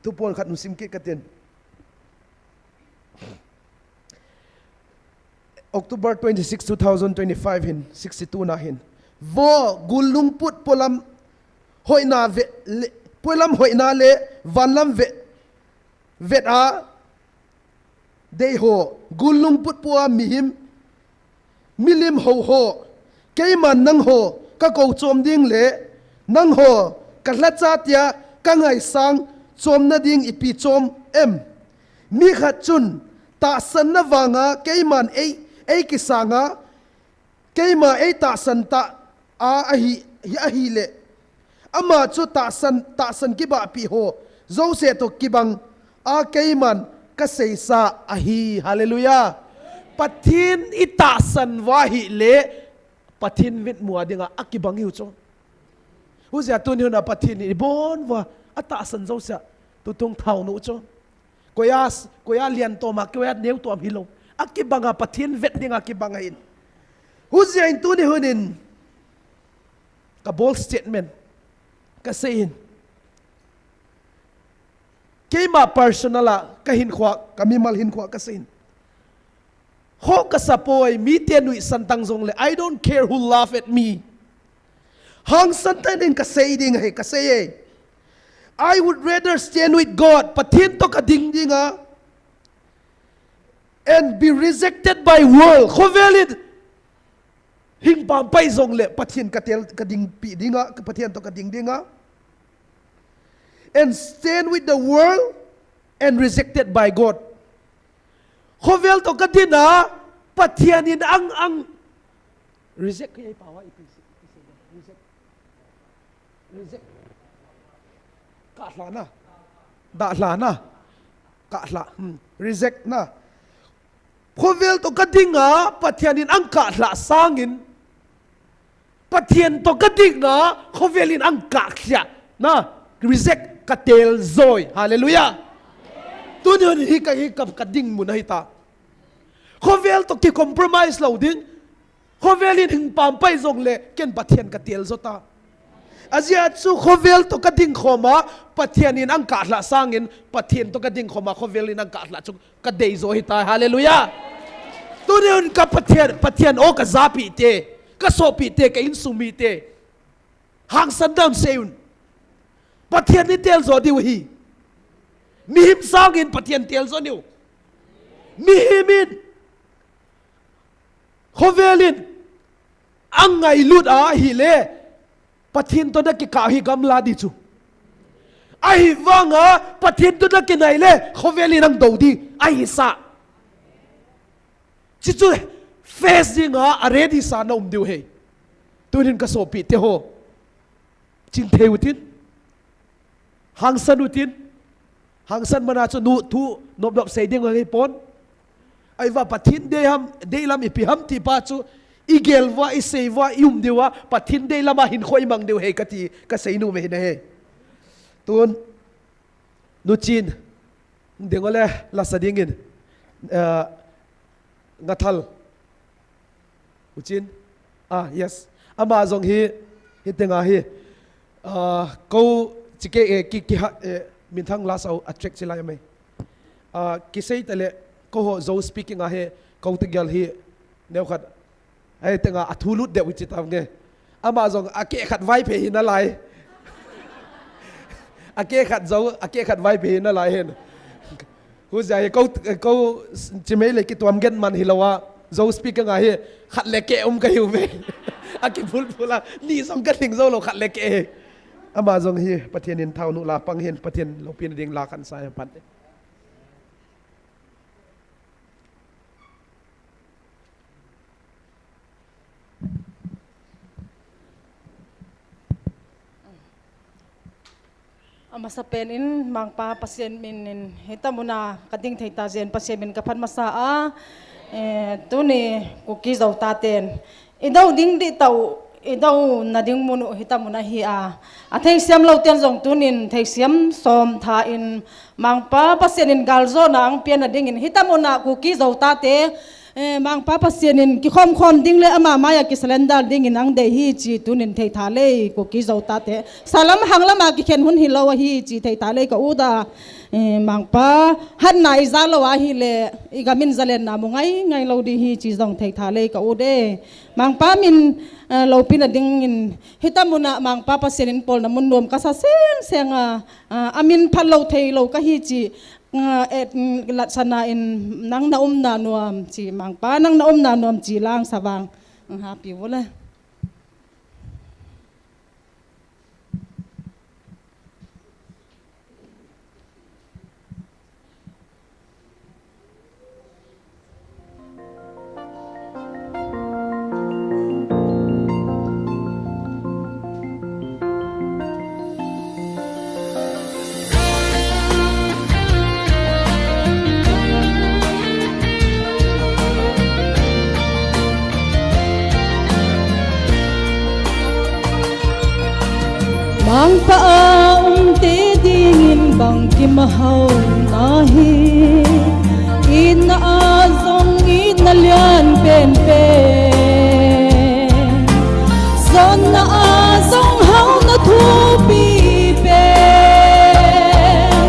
tu pon khat nu sim kit ka tin. October twenty-six, two thousand twenty-five hin, sixty-two na hin. Vo, gul lungput polam hoina ve, le, polam hoina le, vanlam ve, vet a, dei ho, gul lungput pua mihim, milim ho ho, keiman nangho ka kou chom ding le, nangho ka lhacha tia ka ngaisang chomna ding ipi chom em? Mi khat chun tahsanna vanga keiman ei, ei kisanga, keima ei tahsan ta a ahi, hi ahile. Ama chu tahsan, tahsan kibahpi ho jouse toh kibang a keiman ka seisa ahi. Hallelujah. Pathen i tahsan uva ahile, Pathen vetmo a dinga akibang hiu chu. Hujeh a tuni hun a Pathen in ibon uva atahsan jousea tutung thao nu chu. Koia, koia lian tom a, koia neu tom hilou. Akibang a Pathen vet dinga kibang ahin. Hujeh in tuni hun in ka bold statement ka sei in. Keima personal a, ka hinkhoa, ka mimal hinkhoa ka seiyin. Ho ka sapoi, miten nuisan tang jongle, I don't care who laugh at me. Hangsan tah in ka sei ding ahi, ka sei e. I would rather stand with God, Pathen toh ka ding ding a, and be rejected by world. Khovel in hing pampai jongle, Pathen ka tel, ka dingpi ding a, ka Pathen toh ka ding ding a. And stand with the world and rejected by God. Khovel toh ka ding a, Pathen in ang, ang reject, kei pa wa ipi si, ipi si, reject. Reject. Kahla na. Dahla na. Kahla. Hmm. Reject na. Khovel toh ka ding a, Pathen in ang kahla sangin, Pathen toh ka ding a, khovel in ang kahla na. Reject, ka tel joi. Hallelujah. Tuni hin hi ka, hi ka, ka ding mun ahi ta. Khovel toh ki compromise lou ding. Khovel in hing pampai jongle, ken Pathen ka tel jo ta. Ajeh chu khovel toh ka ding khom a, Pathen in ang kahla sangin, Pathen toh ka ding khom a, khovel in ang kahla chu ka dei jo ahi ta. Hallelujah. Tuni hin ka Pathen, Pathen o ka japi te, ka sopi te, ka insung mite. Hangsan dan seiyun. Pathen in tel jo diu ahi. Mihem sangin Pathen tel jo diu. Mihem in. Khovel in. Ang ngailut ahile. Pathen toh na kikah hi gamla ding chu. Ahivanga Pathen toh na kinai le. Khovel in ang dou ding. Ahi sa. Chuchu face ding a, a ready sa na um diu ahi. Tunin ka sopi te ho. Chingthei utin. Hangsan utin. Hangsan mana chu nu thu nop nop sei ding ahi pon. Ahivang Pathen dei ham, deilam ipi ham ti pa chu. I gel uva, i sei uva, i um diu a. Pathen deilam a hinkho i mang diu ahi kati, ka sei nom e hina ahi. Tun. Nu Chin, ding ole, la sa dingin, eh, Ngathal. U Chin. Ah, yes. Ama jong hi, hi tenga hi. Ah, ko chike, eh, ki, ki ha, eh, minthang la sa u a track chilai mai. Ah, kisei tale, ko ho Zo speaking a hi, ko te gel hi, neo khat. Ai, tenga, a thu lut deuh hi chi tam nge. Ama jong, a keh khat Vaiphei hi nalai. A keh khat Zo, a keh khat Vaiphei hi nalai hin. Huzia hi, ko, ko, chimei le kituam gen man hilou a. Zo speaker nga hi, khat le keh um ka hiu ve. A kibul bul a, ni jong ka ding jou lou khat le keh hi. Ama jong hi, Pathen in thao nu la pang hin, Pathen loupina ding la kan sa hi pan. Amasapen in Mangpa Pathen min in hita muna ka ding thei ta jeh in Pathen min ka phat masa a, eh, tuni Kuki Zo taten i dou ding dih tau, i dou na ding mun u hita muna hi a, a theisiam lou ten jong tunin theisiam som tha in Mangpa Pathen in galjona ang pia na ding in hita muna Kuki Zo tate, Eh, Mangpa Pathen in kikhom khom ding le ama maiya kisurrender ding in ang dei hi chi tunin thei tha lei, Kuki Zo tate. Salam hanglam a kikhen hun hilou ahi chi thei tha lei ka u da. Eh, Mangpa hatna i ja lou ahile, i gam in zalenna mu ngai ngai lou ding hi chi jong thei tha lei ka u de. Mangpa min, eh, loupina ding in hita muna Mangpa Pathen in polna mun nom ka sa seng seng a, ah, a min phat lou thei lou ka hi chi. Nga et, mm, latsana in nang na umna nuam chi Mangpa, nang na umna nuam chi lang sa vang. Nga happy vole. Mangpa a um te dingin bangkim a hao nahi. Itna a jong itna lian pen pen. Jonna a jong haona thupi pen.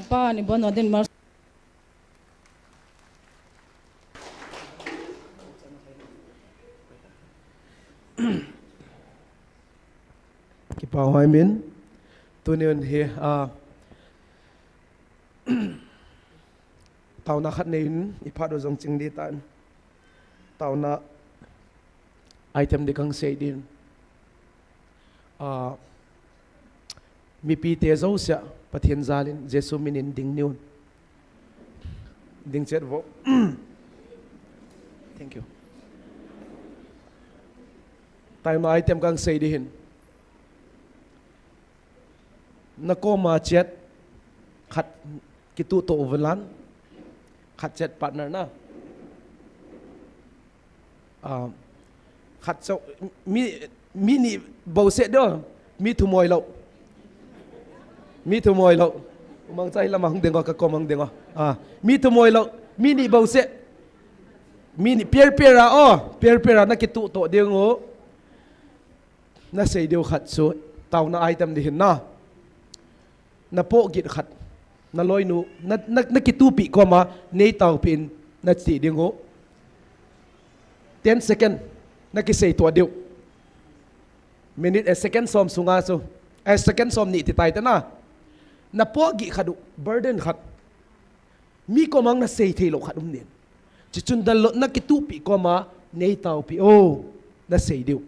Pa ni bon adin mar. Kipa hoi min. Tuni un hi, ah, taona khat nei in, i phat u jong ching di tan. Taona item di kang sei din. Ah, mipite jousea Pathen jalin Jesu minin ding niun. Ding chet vo. Thank you. Taona item kang sei di hin. Na koma chet khat kitu to uvelan. Khat chet partner na. Ah, khat chau, mi, mi ni bou se do, mi thu moi lo. Mi thu moi lo. Umang chai lama hung ding o, ka kom hung ding o. Ah, mi thu moi lo, mi ni bou se. Mi ni pier pier a o, pier pier a na kitu to ding o. Na sei diu khat chu, taona item di hin na. Na pohgih khat, na loinu, na, na, na kitupi koma, nei taopi in, na ti ding u. Ten second, na kisei to diu. Minute, eh, second som sunga chu. Eh, second som ni ti tai ta na. Na pohgih khat u, burden khat. Mi komang na sei thei lo khat um nin. Chichun da lo, na kitupi koma, nei taopi o, na sei diu.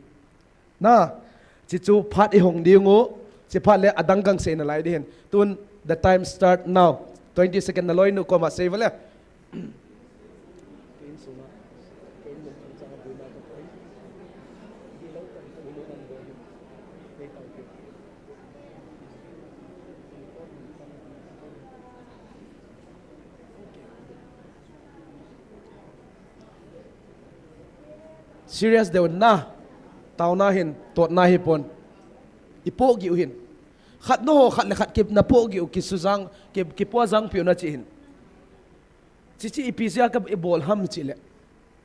Na, chichu phat i hong ding u, chi phat le adang kang sei na lai di hin. Tun, the time start now. Twenty second na loinu koma sei vale. Serious deu na, taona hin, totna hi pon. I pohgih u hin. Khat no ho, khat le khat ki, na pohgih u kisujang, ki, kipuajang piu na chi hin. Chichi ipi jeh a ka i bol ham chi le.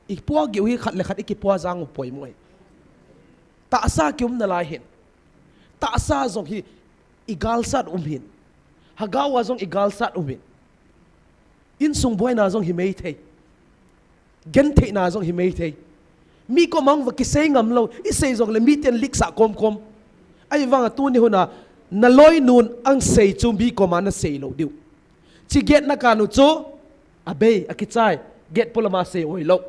I pohgih u hi khat le khat i kipuajang u poimo e. Tahsa kium na lai hin. Tahsa jong hi i galsat um hin. Hagao a jong i galsat um hin. Insung boina jong hi mei thei. Gentheina jong hi mei thei. Mi komang va kisei ngam lo, i sei jong le mi ten lik sa kom kom. Ahivang a tuni hun a, na loinun ang sei chu mi koma na sei lo diu. Chi get na kanu chu, abei, akichai, get polama sei oi lo.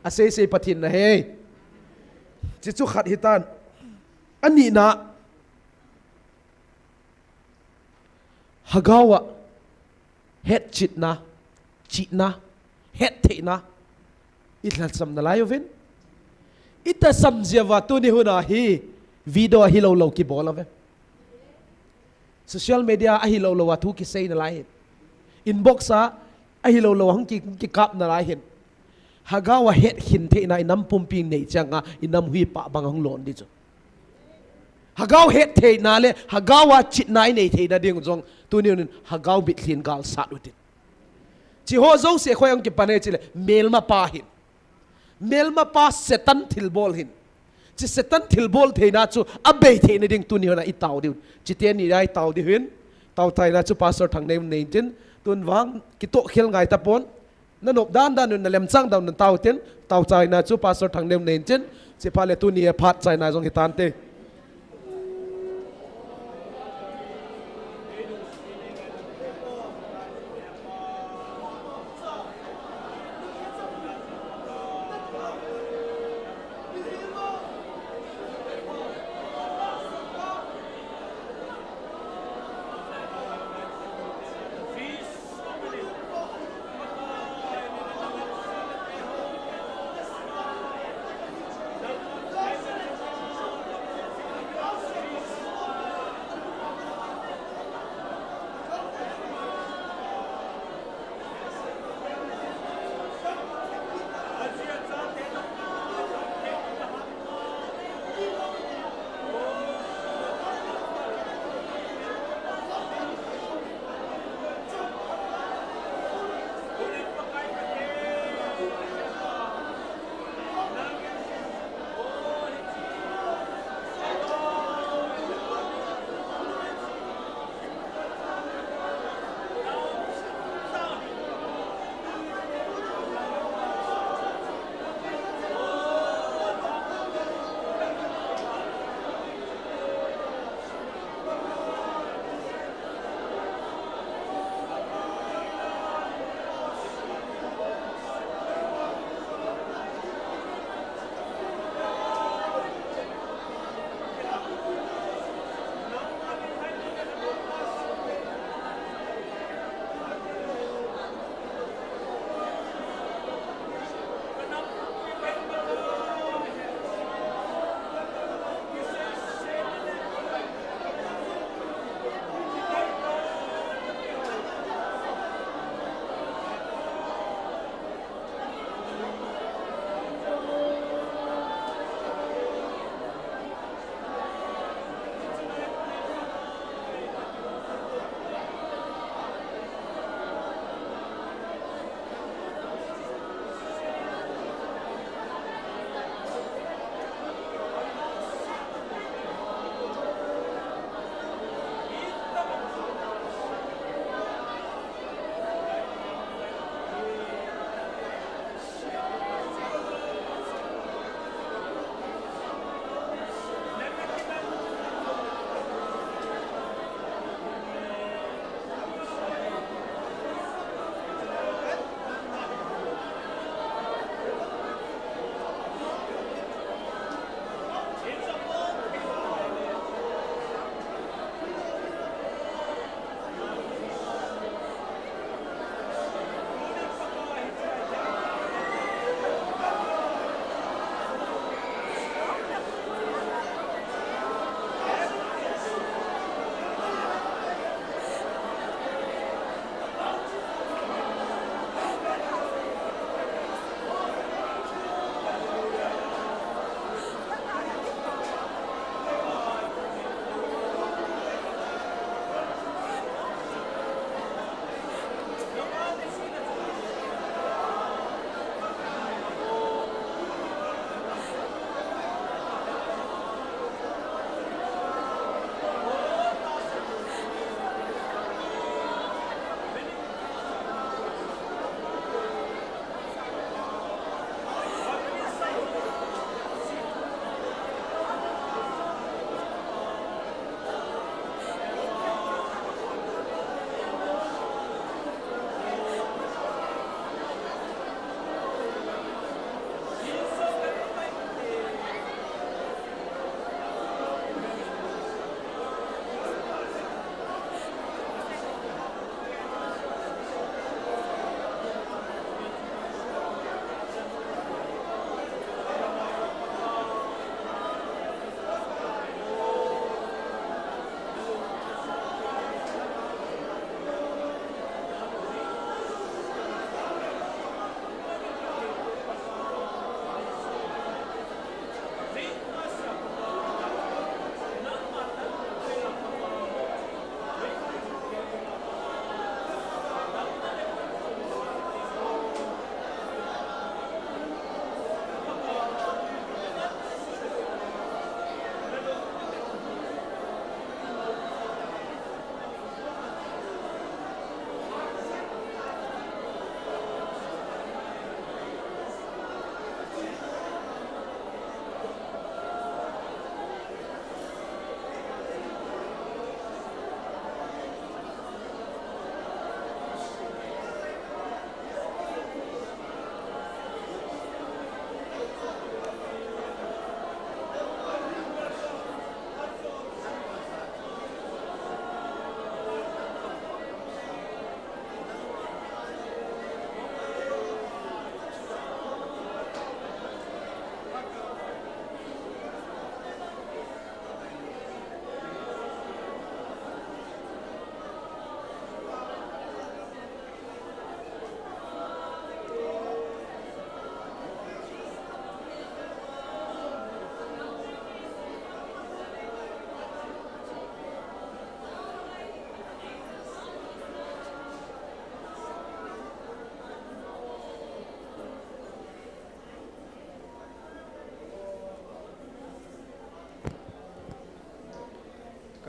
Asei sei Pathen na hei. Chichu khat hitan. Anina, hagao a, hetchetna, chihna, hettheina, i lhasam na lai uvin. I tahsam jeh uva tuni hun a hi, video a hi lo lo kibol uve. Social media a hi lo lo a thu kisei na lai hin. Inbox a, a hi lo lo a hung ki, kikap na lai hin. Hagao a hetkhin theina i nam pumpi nei chang a, i nam hui pa bang hung lon di chu. Hagao hettheina le, hagao a chihna i nei theina ding jong, tuni hun in hagao mitlhi in galsat u tin. Chi ho jouse khoi ang kipan e chi le, melmapa hin. Melmapa Satan thilbol hin. Chi Satan thilbol theina chu abei theina ding tuni hun a i tao diu. Chi teni a i tao diu hin. Tao taina chu Pastor Thangneiyum nei tin. Tun vang kitoh khel ngai tapon. Na nop dan dan un, na lemchang dan un tao tin. Tao taina chu Pastor Thangneiyum nei tin. Chi phat le tuni a phat taina jong hi tan te.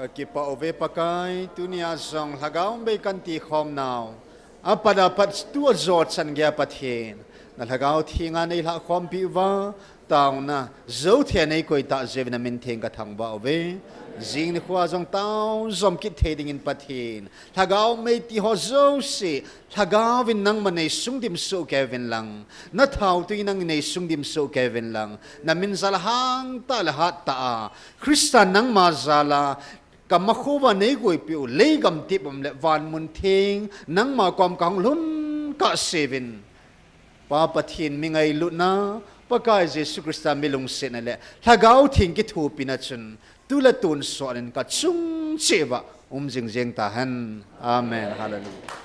Kakipah uve Pakai, tunia jong lhagao bei kanti khomnau, apat apat tua jo chan geiya Pathen, na lhagao thenga neilhah khompi uva, taona jou thei neikoi tah jeh uvin namin theng kathangvah uve. Jing nikhoa jong tao jom kit thei dingin Pathen, lhagao mei ti ho jouse, lhagaovin nangma neisung dimsoh kei uvin lang, nathaotwi nangin neisung dimsoh kei uvin lang, namin jal hangtah le hattah a, Christa nangma jal a, kamakhova neikoipeh u, lei gamtep um le vanmun theng, nangma kom kahung lhun kahseuvin, Pa Pathen mi ngailutna, Pakai Jesu Christa mi lungsetna le lhagao theng kithopina chun, tu le tonsot in kachung cheh uva um jingjeng tahen. Amen. Hallelujah.